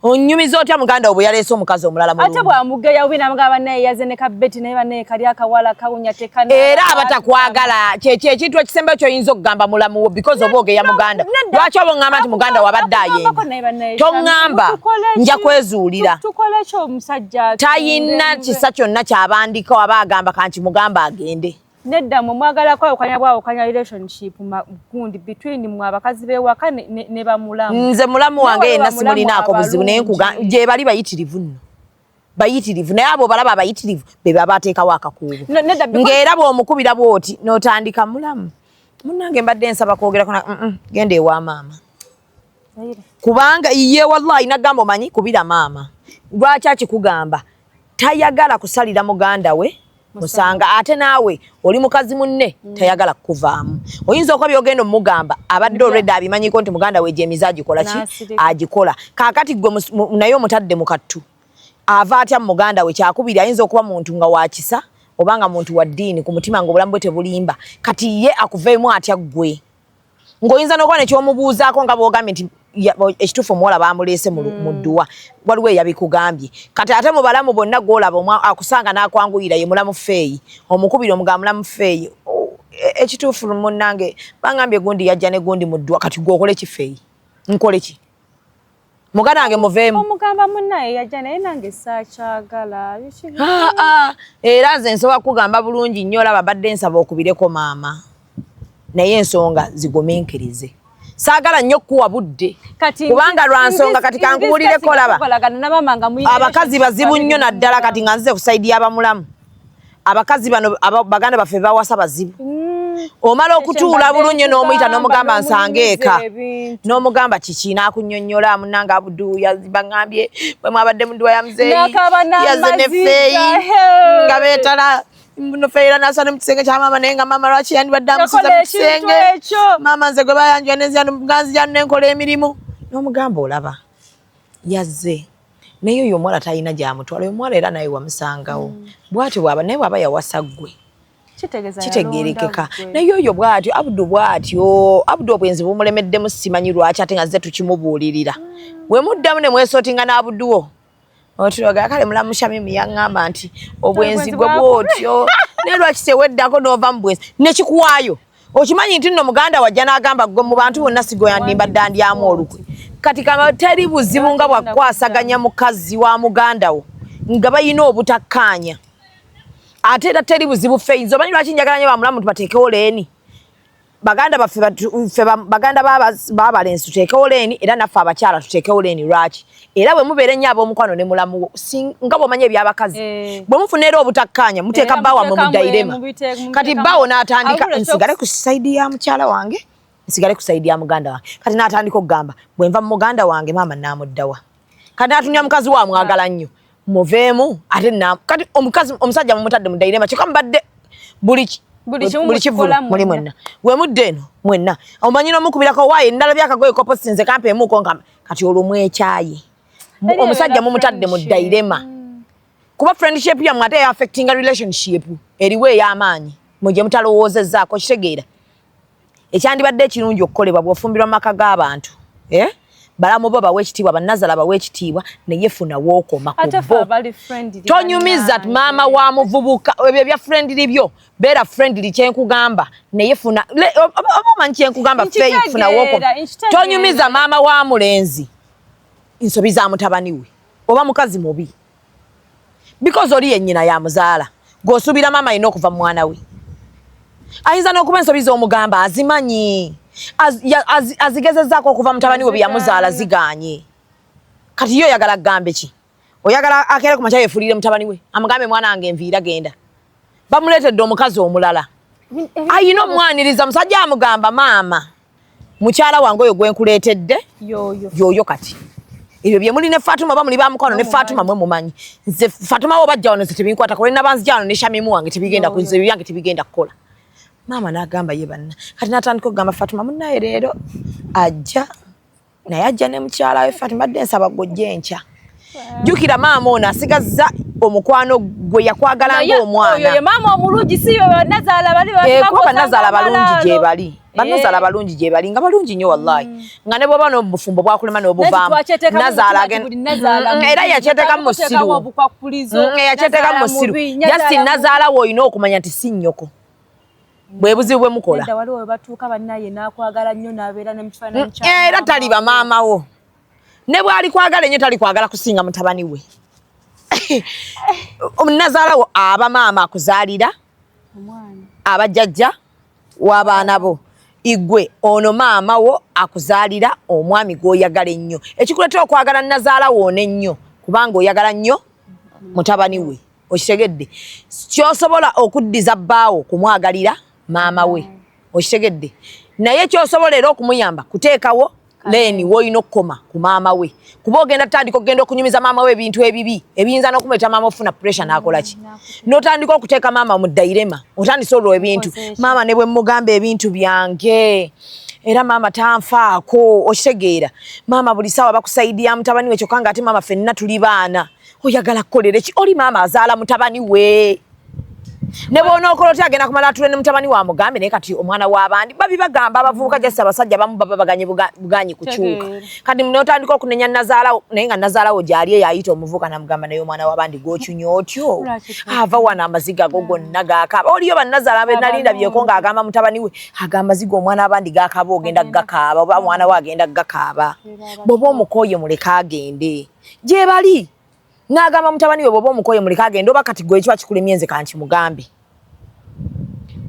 Onyumiza otya muganda wo bwe yaleese omukazi omulala Ate mulungi? Bwamugeya bubi namugamba naye yaze ne kabeti, naye banaye kali akawala kawunya tekana. Era abatakwagala kyekyo ekintu ekisembayo kyoyinza okugamba mulamu wo, because oba ogeya muganda. Nedda. Lwaki oba oŋŋamba nti muganda wabadde Akugambako ayenda? naye bannaye, Toŋŋamba, tukole ki? nja kwezuulira. Tukole ki omusajja Tayina atuule? kisa kyonna kyabandika aba agamba kankimugamba agende. Nedda, mwe mwagala kwawukanya bwawukanya relationship gundi between mwe abakazi b'ewaka ne bamulamu. Nze mulamu wange Naye yenna waliwo bamulamu simulinaako buzibu, naye abalungi. Gye bali bayitirivu nno, bayitirivu, naye abo balaba abayitirivu be baba ateekawo akakuubo. No, nedda, Ng'era bw'omukubira bw'oti n'otandika, mulamu munnange mbadde nsaba kwogerako na genda ewa maama, kubanga ye wallahi nagamba omanyi kubira maama. Lwaki akikugamba? Tayagala kusalira muganda we musanga, ate naawe oli mukazi munne tayagala kukuvaamu. Oyinza okuba byogenda omugamba abadde already abimanyiko nti muganda we gyemize agikola ki. N'asirika. Agikola kaakati gwe naye omutadde mu kattu, ava atya mu muganda we? Kyakubiri, ayinza okuba muntu nga wakisa oba nga muntu wa ddiini ku mutima, nga obulamu bwe tebulimba. Kati ye akuveemu atya ggwe ng'oyinza n'okuba nekyomubuuzaako, nga bw'ogambye nti ekituufu omuwala bamuleese mu dduwa, waliwo eyabikugambye. Kati ate mu balamu bonna gw'olaba akusanga n'akwanguyira ye mulamu Feeyi. Omukubira omugamba, mulamu Feeyi, oh, ekituufu munnange bangambye gundi yajja ne gundi mu dduwa. Kati gwe okole ki Feeyi? Nkole ki? Muganda wange muveemu. Omugamba munnaye yajja naye nange saakyagala. Ah, ah, era nze nsobola kugamba bulungi nnyo, olaba badde nsaba okubireko maama, naye ensonga zigumiikirize. Saagala nnyo kukuwa budde kubanga lwa nsonga kati kankuwulireko laba abakazi bazibu nnyo naddala kati nga nzize ku side y'abamulamu. Abakazi bano baganda baffe bawasa bazibu. Omala okutuula bulungi n'omuyita n'omugamba nsange eka, n'omugamba kiki, n'akunnyonnyola munnange Abudu baŋŋambye bwe mwabadde mu dduwa ya muzeeyi yazze ne Feeyi nga beetala no Feeyi n'asala mu kisenge kya maama, naye nga maama lwaki yandibadde amusiza mu kisenge, maama nze gwe bayanjula nenzija nenkola emirimu. N'omugamba olaba yazze naye oyo omuwala talina gy'amutwala, oyo omuwala era naye wamusangawo bw'atyo bw'aba, naye bw'aba yawasa ggwe kitegeerekeka, naye oyo bw'atyo Abudu bw'atyo Abudu obwenzi bumulemeddemu, simanyi lwaki ate nga nze tukimubuulirira. We muddamu ne mwesootinga n'Abudu wo otuloga kale mulamu Shamimu yaŋŋamba nti obwenzi gwe bw'otyo, naye lwaki teweddako n'ova mu bwenzi nekikuwaayo? Okimanyi nti nno muganda wajja n'agamba gwe mu bantu bonna sigo yandimba ddandyamu olukwe. Kati kama teri buzibu nga bwakukwasaganya mukazi wa muganda wo nga balina obutakkaanya, ate era teri buzibu feyinza. Omanyi lwaki njagala nnyo bamulamu tubateekewo lane? Baganda baffe ffe baganda b'abalenzi tuteekewo lane, era naffe abakyala tuteekewo lane. Lwaki? Era bwe mubeera ennyo ab'omukwano ne mulamu nga bw'omanyi eby'abakazi, bwe mufuna era obutakkaanya muteeka bba wammwe mu dilemma. Kati bbaawo n'atandika nsigale ku side ya mukyala wange, nsigale ku side ya muganda wange. Kati n'atandika okugamba bwe nva mu muganda wange maama naamuddawa. Kati n'atunya mukazi we amwagala nnyo muveemu ate kati omukazi omusajja mumutadde mu dilemma, kyokka mubadde buli kivulu muli mwenna we mudde eno mwenna omanyi n'omukubirako waaye ndalabye akagoye koposi nze kampeemuuko nga kati olwo mwekyaye omusajja mumutadde mu dilemma kuba friendship yammwe ate affectinga relationship eriwo ey'amaanyi mwe gye mutalowoozezzaako. Kitegeera ekyandibadde ekirungi okukolebwa bw'ofumbirwa mu maka g'abantu, eh? Balamu bo bawe ekitiibwa, bannazala bawe ekitiibwa, naye funa wookoma ku bo. Tonyumiza maama wa muvubuka ebyo ebya friendly byo. Beera friendly kyenkugamba, naye funa oba omanyi kyenkugamba, Feyi, funa wookoma. Tonyumiza maama wa mulenzi nsobi za mutabani we oba mukazi mubi, because oli yennyina yamuzaala. Gweosuubira maama alina okuva mu mwana we, ayinza n'okuba ensobi z'omugamba azimanyi, azigezezaako okuva mutabani we bye yamuzaala ziganye. Kati ye oyagala kugambe ki? Oyagala akeere ku makya yefuulire mutabani we amugambe mwana wange nviira genda? Bamuleetedde omukazi omulala ayina omwaniriza musajja amugamba maama mukyala wange oyo gwenkuleetedde yoyo. Kati ebyo bye muli ne Fatuma oba muli bamukwano ne Fatuma mwe mumanyi. Nze Fatuma wo bajja wano nze tebinkwatako, lwe nabanzija wano ne Shamimu wange tebigenda ku nze byange tebigenda kukola. Maama n'agamba ye banna kati n'atandika okugamba Fatuma munnaye leero ajja naye ajja ne mukyala we. Fatima dde nsaba gwojja enkya. Jjukira maama ono asigazza omukwano gwe yakwagala ng'omwana. Maama omulungi si banazaala bali. Kuba banazaala balungi gye bali, banazaala balungi gye bali nga balungi nnyo wallahi, nga ne bw'oba n'obufumbo bwakulema n'obuvaamu nazaala era yakyeteekamu musiru, yakyeteekamu musiru. Just nazaala we olina okumanya nti si nnyoko, bwe buzibu bwe mukola. Era taliba maama wo ne bwali kwagala ennyo tali kwagala kusinga mutabani we. Nazaala wo aba maama akuzaalira, abajjajja w'abaana bo. Igwe ono maama wo akuzaalira omwami gw'oyagala ennyo. Ekikuleetera okwagala nazaala woona ennyo kubanga oyagala nnyo mutabani we. Okitegedde? Kyosobola okuddiza bbaawo kumwagalira maama we, okitegedde? Naye kyosobola era okumuyamba kuteekawo lane woolina okukoma ku maama we, kuba ogenda tutandika okugenda okunyumiza maama we ebintu ebibi ebiyinza n'okumuleeta maama ofuna pressure n'akola ki, n'otandika okuteeka maama mu dilemma. Otandise olwo ebintu maama ne bwe mugamba ebintu byange era maama tanfaako. Okitegeera? Maama buli saawa baku side ya mutabani we, kyokka nga ate maama ffenna tuli baana. Oyagala kukolere ki? Oli maama azaala mutabani we, ne bw'onookola otya agenda kumala atule ne mutabani wa mugambe. Naye kati omwana w'abandi babi bagamba abavubuka just abasajja abamu baba baganye buganyi kukyuka. Kati n'otandika okunenya nazaalawo, naye nga nazaalawo gy'ali eyo ayita omuvubuka namugamba naye omwana w'abandi gw'okyunya otyo ava wano amaziga ago gonna gakaaba. Oliyo bannazaala be nali ndabyeko ng'agamba mutabani we aga amaziga omwana abandi gakaaba ogenda gakaaba oba omwana we agenda gakaaba. Bw'oba omukooye muleke agende gye bali. N'agamba mutabani we bw'oba omukoye muleke agende oba kati gwe ekiba kikulemye nze kankimugambe.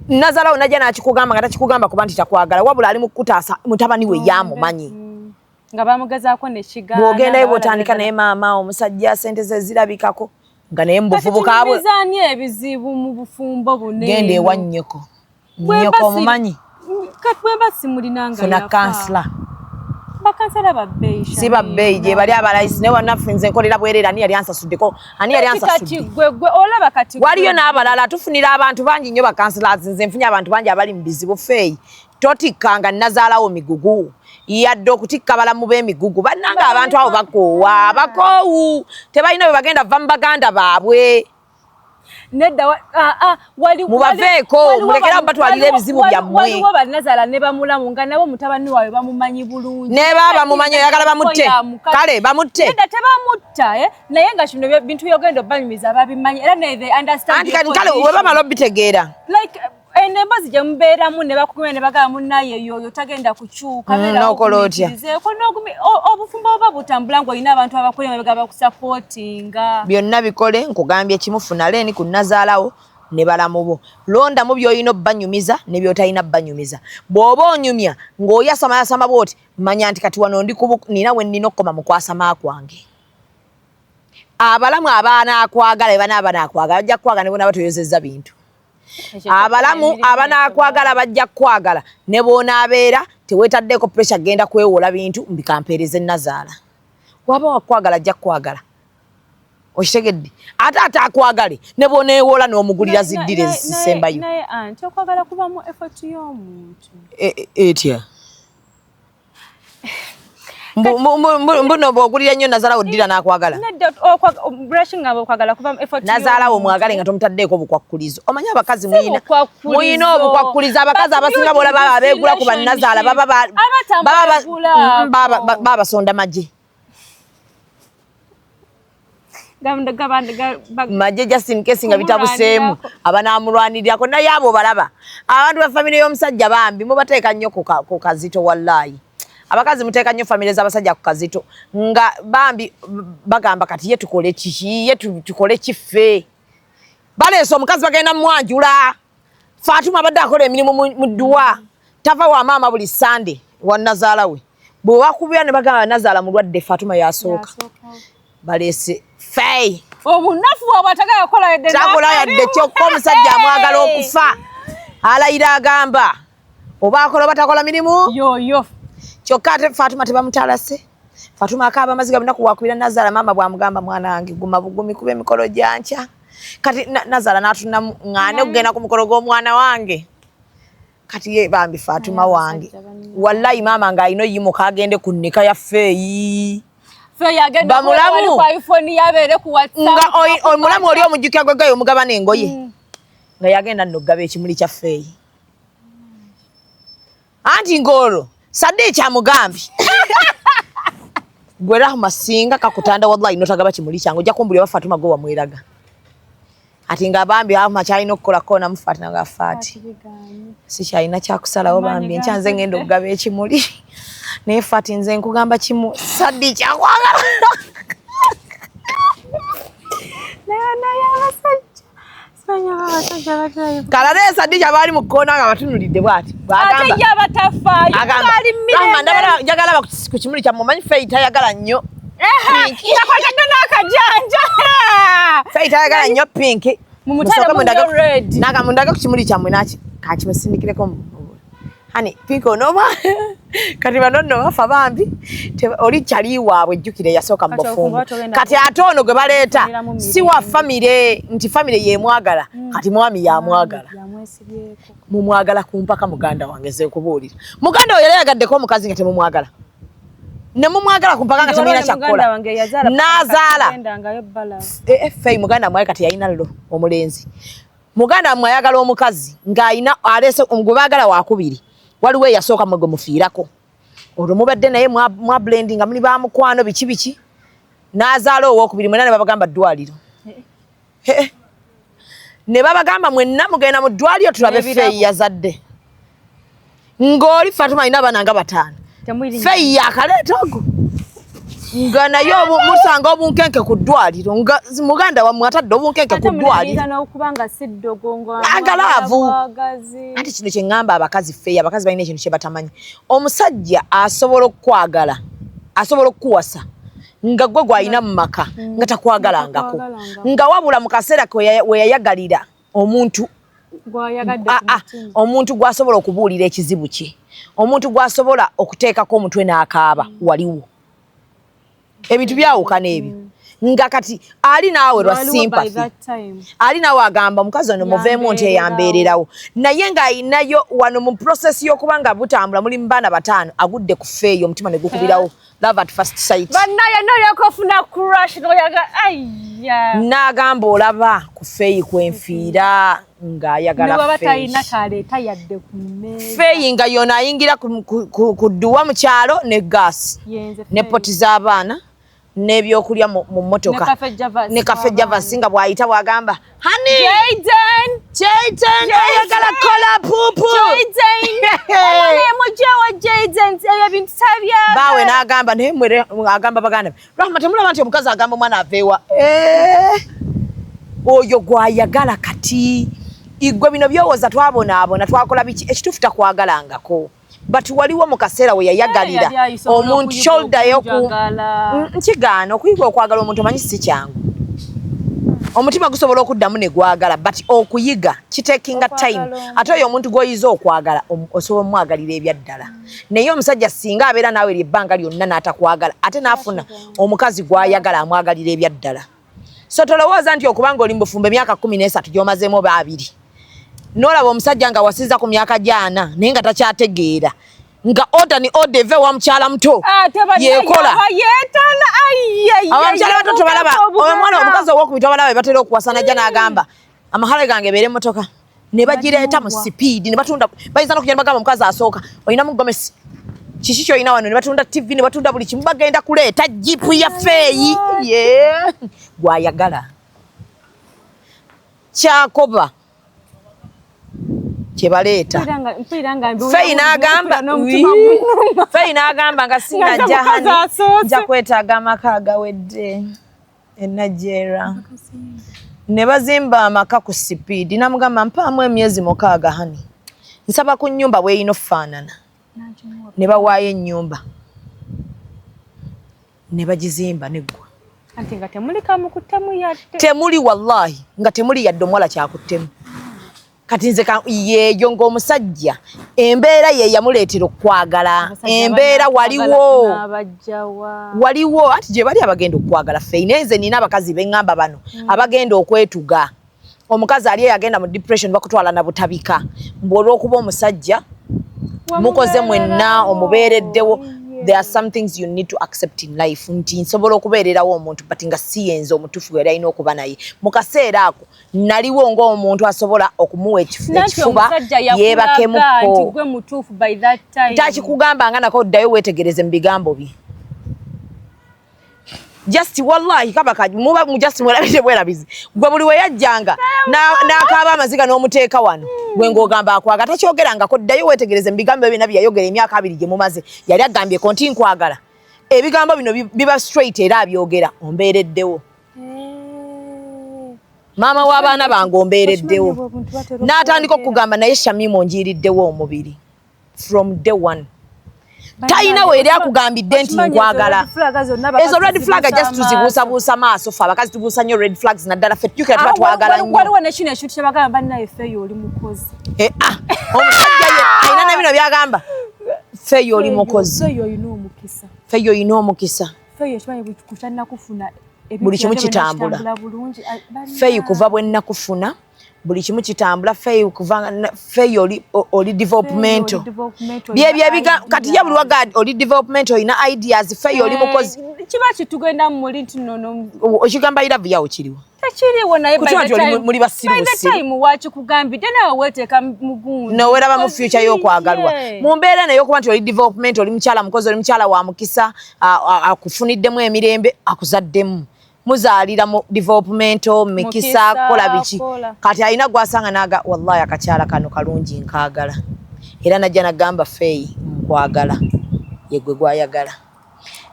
Nazalawo najja n'akikugamba nga takikugamba kuba nti takwagala, wabula ali mu kutaasa mutabani we yamumanyi. Nga bamugezaako nekigaana. Bw'ogendayo bw'otandika naye maama omusajja sente ze zirabikako nga naye mu buvubuka bwe. Kati ebizibu mu bufumbo buno. Genda ewa nnyoko. Nnyoko omumanyi. Kati bwe mba simulinanga yafa. Funa kansila. Bakansala babbeeyi. Si babbeeyi gye bali abalayisi naye wannaffe nze nkolera bwereere ani yali ansasuddeko ani yali ansasudde. Kati gwe gwe olaba kati. Waliyo n'abalala tufunira abantu bangi nnyo bakansila nze nfunye abantu bangi abali mu bizibu feeyi. Totikkanga nnazaalawo migugu yadde okutikka balamu b'emigugu bannanga abantu abo bakoowa bakoowu tebalina bwe bagenda va mu baganda baabwe. Nedda mubaveeko mulekerawo batwalira ebizibu byammwe. Waliwo bannazaala ne bamulamu nga nabo mutabani waabwe bamumanyi bulungi. Ne baba bamumanyi oyagala bamutte kale bamutte. Nedda tebamutta naye nga kino bintu by'ogenda obbanyumiza babimanyi era they understand. Anti kale we bamala obitegeera. Like eno emboozi gye mubeeramu ne bakugumya ne bagamba munnaye yoyo tagenda kukyuka. N'okola otya? Obufumbo buba butambula ng'olina abantu abakuli emabega bakusapootinga. Byonna bikole nkugambye kimu funa leeni ku nnazaalawo ne balamu bo. Londamu by'olina obbanyumiza ne by'otalina bbanyumiza. Bw'oba onyumya ng'oyasamayasama bw'oti manya nti kati wano ndi nina we nnina okukoma mu kwasama kwange. Abalamu abanaakwagala be banaaba banaakwagala bajja kukwagala ne bw'onaaba toyozezza bintu. Abalamu abanaakwagala bajja kukwagala ne bw'onaabeera teweetaddeeko pressure genda kwewola bintu mbikampeereze nnazaala. Waba wakwagala ajja kukwagala. Okitegedde? Ate ataakwagale ne bw'oneewola n'omugulira ziddire zisembayo. Naye anti okwagala kubamu effort y'omuntu. Etya? Mbuno bw'ogulira nnyo nazaalawo ddira n'akwagala. Nazaalawo omwagale nga tomutaddeeko bukwakkulizo. Omanyi abakazi muyina obukwakkulizo. Abakazi abasinga bw'olaba abeegula ku bannazaala baba basonda magye. Magye just in case nga bitabuseemu abanaamulwanirirako naye abo balaba. Abantu ba famire y'omusajja bambi mubateeka nnyo ku kazito wallaahi. Abakazi muteeka nnyo famire z'abasajja ku kazito nga bambi bagamba kati ye tukole kiki, ye tukole kiffe. Baleese omukazi bagenda mwanjula. Fatuma abadde akola emirimu mu dduwa tava wa maama buli Sande wa nnazaala we. Bwe bakubira ne bagamba nnazaala mulwadde Fatuma yasooka. Baleese fey. Omunafu waabwe atagala kukola yadde takola yadde kyokka omusajja amwagala okufa. Alayira agamba oba akola oba takola mirimu yoyo. Kyokka ate Fatuma tebamutalase. Fatuma akaaba amaziga bunaku wakubira nazaala maama bw'amugamba mwana wange guma bugumi kuba emikolo gyankya. Kati nazaala n'atunamu ŋŋaane okugenda ku mukolo gw'omwana wange. Kati ye bambi Fatuma wange. Wallahi maama ng'alina oyimuka agende ku nnika ya Feeyi. Bamulamu nga omulamu oli omujjukira gwe gayo omugabana engoye. Nga yagenda nno okugaba ekimuli kya Feeyi. Anti ng'olwo Sadiiki amugambye gwe Rahma singa kakutanda wallahi notagaba kimuli kyange ojja kumbulira oba Fatuma gwe wamweraga. Ati nga bambi Rahma kyalina okukola koona mu Fatima nga Fati. Sikyalina kyakusalawo bambi enkya nze ngenda okugaba ekimuli. Naye Fati nze nkugamba kimu Sadiiki akwagala. Naye abasajja Kalale Sadiiki abaali mu kkoona nga batunulidde bw'ati. Ate ye abatafaayo. Agamba njagala ku kimuli kyammwe omanyi Feeyi tayagala nnyo. Yakwatadde n'akajanja. Feeyi tayagala nnyo pinki. Mumutale Naga mundage ku kimuli kyammwe naki kakimusindikireko. Hani pinki onooma kati bano nno bafa bambi oli kyali waabwe jjukire yasooka mu bufumbo. Kati ate ono gwe baleeta si wa famire nti famire yemwagala kati mwami yamwagala. Mumwagala ku mpaka muganda wange nze nkubuulira. Muganda we yali ayagaddeko omukazi nga temumwagala. Ne mumwagala ku mpaka nga temulina kyakukola. N'azaala. Feeyi muganda mwaye kati yalina llo omulenzi. Muganda mwe ayagala omukazi ng'alina aleese gwe baagala waakubiri. Waliwo eyasooka mwe gwe mufiirako. Olwo mubadde naye mwa blendinga muli ba mukwano biki biki. N'azaala owookubiri mwenna ne babagamba ddwaliro. Ne babagamba mwenna mugenda mu ddwaliro tulabe Feeyi yazadde. Ng'oli Fatuma alina abaana nga bataano. Feeyi yakaleeta ogwo. Nga naye musanga obunkenke ku ddwaliro, nga muganda wammwe atadde obunkenke ku ddwaliro. Agalaavu. Anti kino kye ŋŋamba abakazi, ffeeyo abakazi balina ekintu kye batamanyi. Omusajja asobola okukwagala, asobola okukuwasa nga gwe gwalina mu maka, nga takwagalangako, nga wabula mu kaseera we yayagalira omuntu omuntu gw'asobola okubuulira ekizibu kye, omuntu gw'asobola okuteekako omutwe n'akaaba. Waliwo ebintu byawukana ebyo, nga kati ali naawe lwa sympathy, ali naawe agamba omukazi ono muveemu nti eyambeererawo, naye ng'ayinayo wano mu process y'okuba nga butambula, muli mu baana bataano, agudde ku feeyo, omutima ne gukubirawo, love at first sight. Bannaye, nolyoka ofuna crush noyaga aya. N'agamba olaba ku feeyi kwenfiira, ng'ayagala talina kaleeta yadde ku mmeeza. Feeyi nga yono ayingira ku dduwa mu kyalo ne gaasi ne poti z'abaana n'ebyokulya mu mmotoka ne Cafe Javas, nga bw'ayita bw'agamba, "Honey." Jaden. Jaden ayagala kola pupu. Mujewo Jaden, ebyo ebintu tabyagala. Baawe n'agamba naye mwere agamba baganda be, "Rahma, temulaba nti omukazi agamba omwana aveewa?" Eh, oyo gwayagala kati igwe bino byowooza twabonaabona, twakola biki, ekituufu takwagalangako, but waliwo mu kaseera we yayagalira omuntu shoulder yoku nkigaana okuyiga okwagala omuntu. Omanyi si kyangu, omutima gusobola okuddamu ne gwagala, but okuyiga kitakinga time. Ate oyo omuntu gw'oyiza okwagala, osobola omwagalira ebyaddala, naye omusajja singa abeera naawe eryo ebbanga lyonna n'atakwagala, ate n'afuna omukazi gw'ayagala amwagalira ebyaddala. So tolowooza nti okubanga oli mu bufumbo emyaka 13 gy'omazeemu oba 20, n'olaba omusajja nga wasiza ku myaka gyana naye nga takyategeera, nga order ni order eva ewa mukyala muto yekola. Abamukyala bato tobalaba, omwana omukazi owokubiri tobalaba, batera okuwasa najja n'agamba amahale gange ebeera emmotoka, ne bagireeta mu sipiidi ne batunda. Bayinza n'okujja ne bagamba omukazi asooka, "Olinamu gomesi? Kiki kyolina wano?" Ne batunda TV, ne batunda buli kimu, bagenda kuleeta Jeep ya feeyi ye gwayagala. Kyakoba kyebaleeta feyi n'agamba nga sinajja, "Honey, nja kwetaaga amaka agawedde e Nigeria." Ne bazimba amaka ku sipiidi. Namugamba, "Mpaamu emyezi 6, honey, nsaba ku nnyumba bweyina okufaanana." Ne bawaayo ennyumba ne bagizimba neggwa. Anti nga temuli kamukuttemu yadde. Temuli, wallahi nga temuli yadde omuwala kyakuttemu. Kati nze yeeyo ng'omusajja embeera ye yamuleetera okwagala embeera waliwo. N'abajjawa. Waliwo anti gye bali abagenda okwagala ffe, naye nze nina abakazi beŋŋamba bano abagenda okwetuga. Omukazi ali eyagenda mu depression, bakutwala na butabika mbu olw'okuba omusajja mukoze mwenna omubeereddewo. There are some things you need to accept in life, nti nsobola okubeererawo omuntu, but nga si yenze omutuufu yali alina okuba naye mu kaseera ako. Naliwo ng'omuntu asobola okumuwa ekifuba Omusajja yakulaga nti yeebakemukko. Gwe mutuufu by that time. Takikugamba nga nako, ddayo weetegereze mu bigambo bye. Just wallahi kaba muba mu just mwerabidde bwerabizi. Gwe buli we yajjanga n'akaaba amaziga n'omuteeka wano, gwe ng'ogamba akwagala, takyogerangako. Ddayo weetegereze mu bigambo byonna bye yayogera emyaka 20 gye mumaze. Yali agambyeko nti nkwagala? Ebigambo bino biba straight era abyogera, "Ombeereddewo, maama w'abaana bange, ombeereddewo." Okimanyi obuntu batera N'atandika okwogera. okugamba, "Naye Shamimu, onjiiriddewo omubiri from day one." Talina we eri akugambidde nti Okimanyi ezo nkwagala. red flag zonna abakazi Ezo red flag tuzibuusa just tuzibuusabuusa maaso. Ffe abakazi tubuusa nnyo red flags, naddala ffe tujjukira tuba Ah, twagala nnyo. Waliwo nekino ekintu kyebagamba, bannaye, feeyo oli mukozi. Eh, ah, omusajja ye alina ne bino byagamba, "Feeyo oli mukozi." Feeyo olina omukisa. "Feeyo olina omukisa." Feeyo ekimanyi kukyannakufuna. Buli kimu kitambula. Bulungi. Ah, bannaye. "Feeyi kuva bwe nnakufuna buli kimu kitambula. Feeyi kuva feeyi oli developmental." Byebyo kati ye buli waga oli developmental, olina ideas, feeyi oli mukozi. Kiba kitugenda muli nti nono. Okigamba I love yawo kiriwa? Tekiriwo, naye Kukiba nti muli basiru by the busiru. time wakikugambidde, nawe weeteeka mugundi. Noweraba mu future y'okwagalwa mu mbeera naye okuba nti oli development, oli mukyala mukozi, oli mukyala wa mukisa, akufuniddemu emirembe, akuzaddemu, muzaalira mu developmental mikisa. Mukisa, Kola biki. kola. Kati alina gwasanga naga, "Wallahi akakyala kano kalungi, nkaagala." Era najja nagamba, "Feeyi nkwagala." Yegwe gwayagala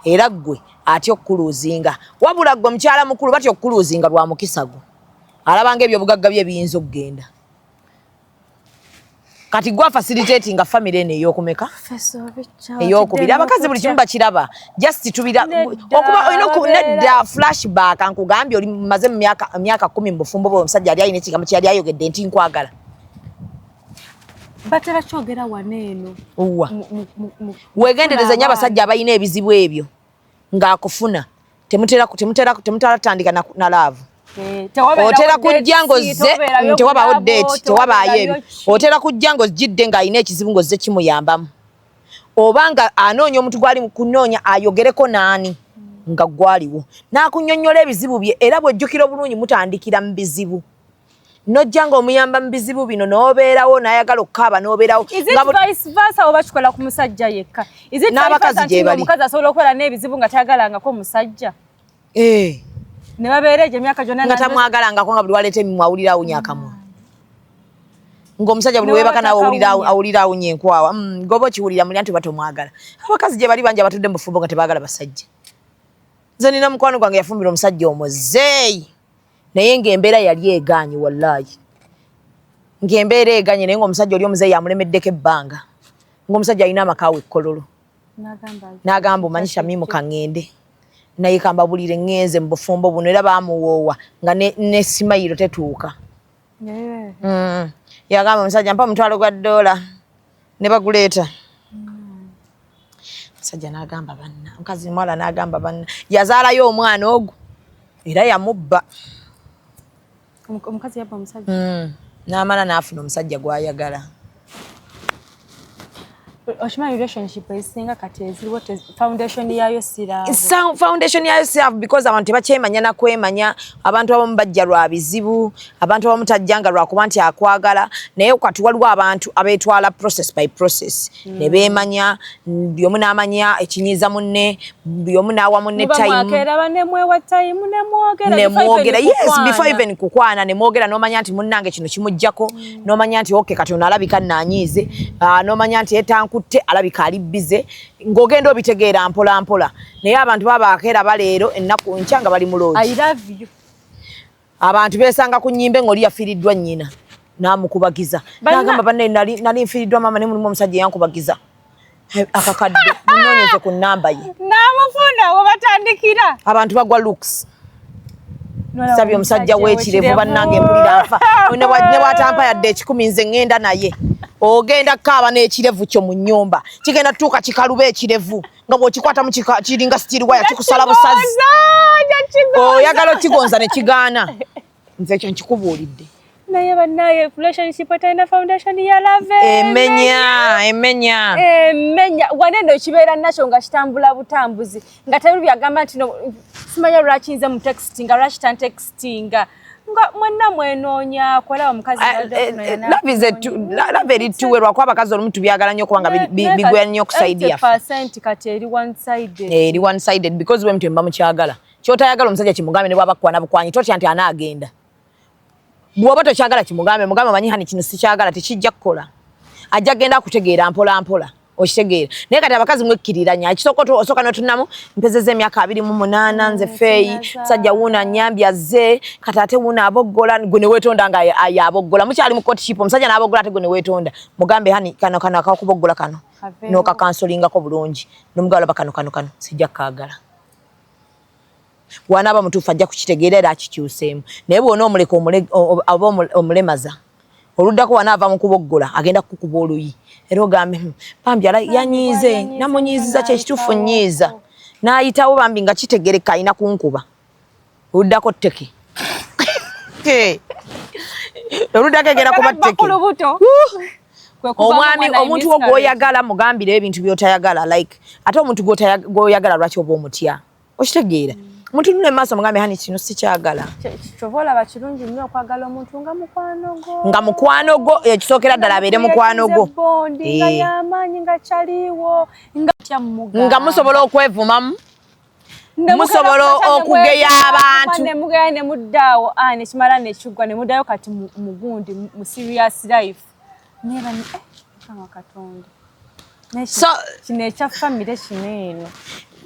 era ggwe Atya okukuluuzinga. Wabula ggwe mukyala mukulu batya okukuluuzinga lwa mukisa gwo. Alabanga ebyobugagga bye biyinza okugenda. Kati gwa facilitate nga family eno eyokumeka eyokubiri abakazi buli kimu bakiraba just tubira okuba olina nedda flashback nkugambye oli maze mu myaka 10 mu bufumbo bwe omusajja yali alina ekigambo kye yali ayogedde nti nkwagala. Batera kyogera wano eno. Uwa. Wegendereze nnyo abasajja abalina ebizibu ebyo ng'akufuna temutera temutera temutera tandika na, na love. Otera kujja ng'ozze tewabaawo date tewabaayo ebyo. Otera kujja ng'ozijidde ng'alina ekizibu ng'ozze kimuyambamu. Oba nga anoonya omuntu gw'ali mu kunoonya ayogereko n'ani nga gwaliwo n'akunnyonnyola ebizibu bye era bw'ojjukira obulungi mutandikira mu bizibu. Nojja ng'omuyamba mu bizibu bino n'obeerawo n'ayagala okukaaba n'obeerawo. Is it vice versa oba kikola ku musajja yekka? Is it N'abakazi gye bali. Omukazi asobola okubeera n'ebizibu nga tayagalangako omusajja? Ne babeera egyo emyaka gyonna nga tamwagalangako nga buli waleeta emimwa awulira awunya akamwa. Ng'omusajja buli weebaka naawe awulira awunya enkwawa. Goba okiwulira muli anti oba tomwagala. Abakazi gye bali bangi abatudde mu bufumbo nga tebaagala basajja. Nze nina mukwano gwange yafumbira omusajja omuzeeyi. Naye ng'embeera yali egaanye wallahi. Ng'embeera egaanye naye ng'omusajja oli omuzeeyi amulemeddeko ebbanga. Ng'omusajja alina amaka awo e Kololo. N'agamba omanyi Shamimu kaŋŋende. Naye kambabulire ŋŋenze mu bufumbo buno era baamuwoowa nga ne simayiro tetuuka. Yagamba omusajja mpa omutwalo gwa ddoola ne baguleeta. Omusajja n'agamba banna, omukazi muwala n'agamba banna. Yazaalayo omwana ogwo era yamubba. Omukazi yabba omusajja. N'amala n'afuna omusajja gw'ayagala. Okimanyi relationship ezisinga kati eziriwo foundation yaayo siraavu. Foundation yaayo siraavu because abantu tebakyemanya na kwemanya, abantu abamu bajja lwa bizibu, abantu abamu tajjanga lwakuba nti akwagala, naye kati waliwo abantu abeetwala process by process. Ne beemanya, buli omu n'amanya ekinyiiza munne, buli omu n'awa munne time. Mwakeera ne mwewa time ne mwogera. Ne mwogera, yes, before even kukwana ne mwogera n'omanya nti munnange kino kimuggyako, n'omanya nti okay kati ono alabika nnanyiize, n'omanya nti etankutte alabika ali busy, ng'ogenda obitegeera mpola mpola. Naye abantu baba bakeera baleero ennaku nkya nga bali mu lodge. I love you. Abantu beesanga ku nnyimbe ng'oli yafiiriddwa nnyina n'amukubagiza. N'agamba banne nali nfiiriddwa maama naye mulimu omusajja eyankubagiza. Akakadde munoonyeze ku nnamba ye. N'amufuna we batandikira. Abantu bagwa looks. Sabye omusajja w'ekirevu bannange mpulira nfa. Ne bw'atampa yadde 10 nze ŋŋenda naye. Ogenda kukaaba n'ekirevu kyo mu nnyumba. Kigenda tuuka kikaluba ekirevu. Nga bw'okikwatamu kiringa steel wire kikusala busazi. Oyagala okigonza ne kigaana. Nze ekyo nkikubuulidde. Naye bannaye relationship etalina foundation ya love. Emenya, emenya. Emenya. Wane nno kibeera nakyo nga kitambula butambuzi. Nga teri byagamba nti no simanya lwaki nze mu textinga, lwaki tantextinga. Nga mwenna mwenoonya kola omukazi Love eri tuwe lwakuba abakazi olumu tubyagala nnyo kubanga bigwera nnyo ku side yaffe. 80% kati eri one sided. Eri one sided because bwe mutyo mba mukyagala. Ky'otayagala omusajja kimugambe ne bw'aba akukwana bukwanyi totya nti anaagenda. Bw'oba tokyagala kimugambe, mugambe omanyi hani kino sikyagala tekijja kukola. Ajja kugenda akutegeera mpola mpola. Okitegeera. Naye kati abakazi mwekkiriranya. Ekisooka osooka n'otunamu mpezezza emyaka 28 nze feeyi, musajja wuuno annyambye azze, kati ate wuuno aboggola, gwe ne weetonda nga yaboggola. Mukyali mu courtship omusajja n'aboggola ate gwe ne weetonda. Mugambe hani kano kano akakuboggola kano. N'okakansolingako bulungi. N'omugamba laba kano kano kano sijja kukaagala. Bw'anaaba mutuufu ajja kukitegeera era akikyuseemu. Naye bw'onoomuleka oba omulemaza. Oluddako wanaava mu kuboggola agenda kukukuba oluyi. Era ogambe bambi yanyiize, namunyiiziza kye kituufu nnyiiza. N'ayitawo bambi nga kitegereka alina kunkuba. Oluddako tteke. Oluddako egenda kuba tteke. Omwami omuntu wo gw'oyagala mugambire ebintu by'otayagala like ate omuntu gw'oyagala lwaki oba omutya. Okitegeera. Mutunule maaso mugambe hani kino sikyagala. Kyova olaba kirungi nnyo okwagala omuntu nga mukwano gwo. Nga mukwano gwo ekisookera ddala abeere mukwano gwo. Bondi nga y'amaanyi nga kyaliwo nga nga musobola okwevumamu. Musobola okugeya abantu. Ne mugeya ne muddaawo ne kimala ne kiggwa ne muddayo kati mu gundi mu serious life. Naye bani Mukama Katonda. So kino ekya famire kino eno.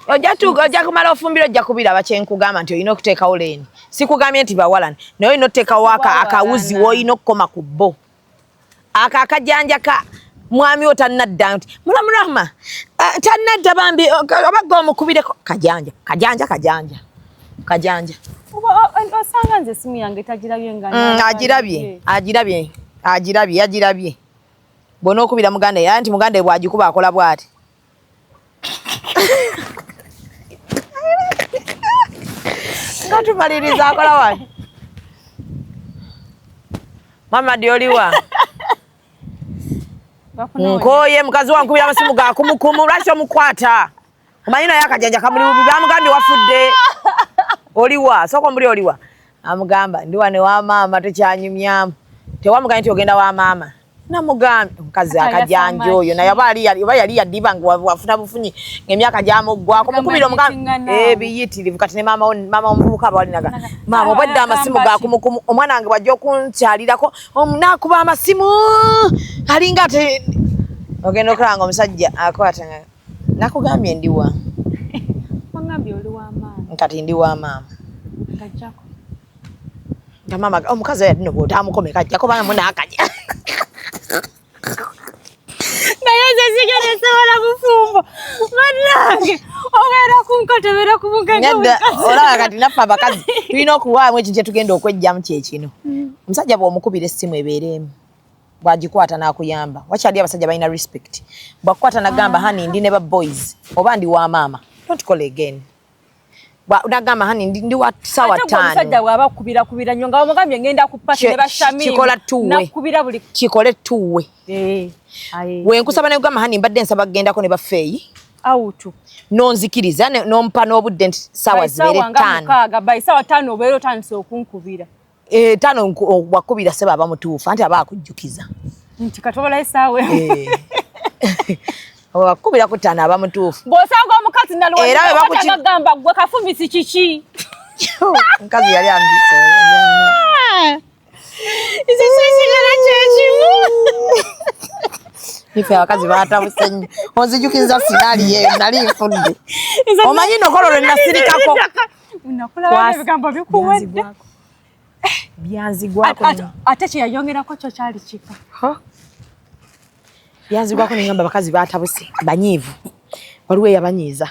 Ojja kumala ofumbira ojja kubiraba kyenkugamba nti olina okuteekawo leeni. Sikugambye nti bawalana naye olina otuteekawo akawuzi w'olina okukoma ku bo. Ako akajanja ka mwami wo tannadda nti mulamu Rahma tannadda bambi oba gwe omukubireko kajanja kajanja kajanja kajanja. Osanga nze essimu yange tagirabye nga agirabye agirabye agirabye yagirabye. Bw'onookubira muganda era nti muganda bw'agikuba akola bw'ati. Nga tumaliriza akola wani? Mama oliwa? Nkoye mukazi wankubira amasimu ga kumukumu lwaki omukwata? Omanyi naye akajanja kamuli bubi bamugambye wafudde. Oliwa? Sooka ombuli oliwa? Amugamba ndi wano wa maama tukyanyumyamu. Tewamugambye nti ogenda wa maama. Namugambye omukazi akajanja oyo naye oba yali yaddiba nga wafuna bufunyi ng'emyaka gyamuggwako mukubira omugambe ebiyitirivu kati ne maama omuvubuka aba walinaga maama obadde amasimu ga kumukumu omwana wange bw'ajja okunkyalirako naakuba amasimu alinga ate ogenda okulaba nga omusajja akwata nga nakugambye ndi wa kati ndi wa maama nga maama omukazi oyo adino bw'otamukomeka ajjako bana munaakaja naye nze sigenda sobola bufumbo bannange obeera ku nkoto obeera ku bunkenke olaba kati naffe abakazi tulina okuwaamu ekintu kye tugenda okwejjamu kye kino. Omusajja bw'omukubira essimu ebeera emu bw'agikwata n'akuyamba wakyali abasajja balina respect bw'akukwata n'agamba honey ndi ne ba boys oba ndi wa maama don't call again. Nagamba honey ndi wa ssaawa ttaano. Omusajja bw'aba akubira nnyo nga wamugambye ngenda ku party ne ba Shamim kikola tuwe nakubira buli kikole tuwe wenkusaba ne kugamba honey mbadde nsaba kugendako ne bafeeyi out nonzikiriza nompa n'obudde nti ssaawa zibeere ttaano mukaaga by ssaawa ttaano obeera otandise okunkubira ttaano wakubira ssebo aba mutuufu anti aba akujjukiza nti katobolayo essaawa wakubira ku ttaano aba mutuufu bw'osanga omukazi nalwagamba gwe kafumisi kiki omukazi yali ambise nze sisigala kyekimu ife abakazi batabuse nnyo onzijukiza sinaali eyo nali nfudde omanyi nokolo lwe nasirikako nakulaba ebigambo bikuwedde byanzigwako ate kyeyayongerako kyo kyali kika byanzigwako nengamba abakazi batabuse banyiivu waliwo eyabanyiiza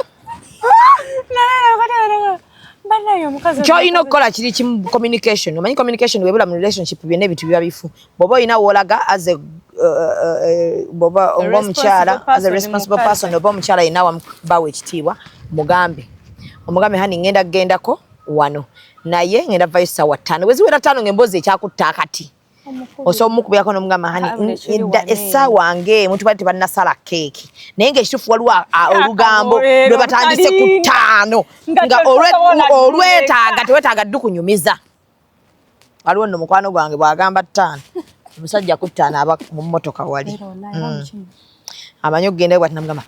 kyolina okukola kiri kimu communication omanyi communication webula mu relationship byonna ebintu biba bifu bw'oba olina woolaga as a bw'oba ng'omukyala as a responsible person oba omukyala yenna wamubawa ekitiibwa mugambe omugambe honey ngenda kugendako wano naye ngenda vayo ssaawa ttaano bwe ziwera ttaano ng'emboozi ekyakutta akati osobola omukubirako n'omugamba honey essaawa ng'emu tubadde tebannasala keeki naye ng'ekituufu waliwo olugambo lwe batandise ku ttaano nga olwetaaga tewetaaga ddu kunyumiza. Waliwo nno mukwano gwange bw'agamba ttaano omusajja ku ttaano aba mu mmotoka wali amanyi okugenda bwati namugamba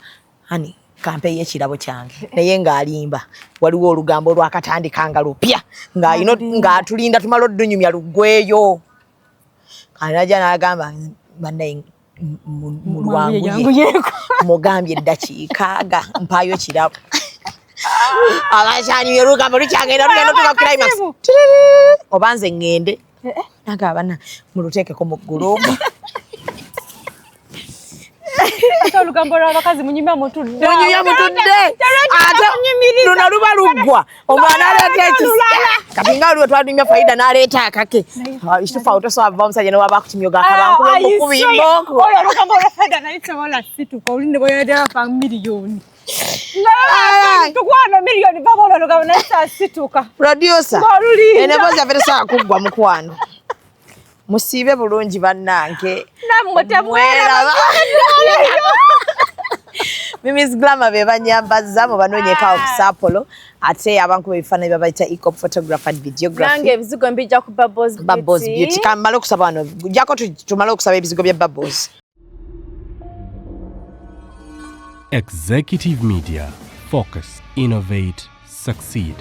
honey kampeeyo ekirabo kyange naye ng'alimba waliwo olugambo olwakatandika nga lupya ng'atulinda tumala oddunyumya luggweyo kanajja n'agamba bannaye mulwanguye mugambye eddakiika aga mpaayo kirabo abakyanyumya olugambo lukyagenda lugenda otuuka ku climax oba nze ŋŋende nagamba banna muluteekeko mu ggulumba Ate olugambo lw'abakazi munyumya mutudde munyumya mutudde ate luno luba luggwa omwana aleeta ekisa kati nga waliwo twalumya Faida n'aleeta akake ekituufu awo tosobola va omusajja newaba akutimyoga akabankuba omukubi oyo olugambo lwa Faida naye sobola situka olinde bweyadde miliyoni tukwano miliyoni babola olugambo naye saasituka producer eno emboozi yaffe tesobola kuggwa mukwano musiibe bulungi bannange nammwe temweraba Mimi's Glamour be banyambaza mubanoonyeko awo ku Sapporo ate abankuba ebifaananyi babayita ecop photographer and videography nange ebizigo mbijja ku Bubbles Bubbles Beauty kamale okusaba wano jako tumale okusaba ebizigo bya Bubbles. Executive Media. Focus, innovate, succeed.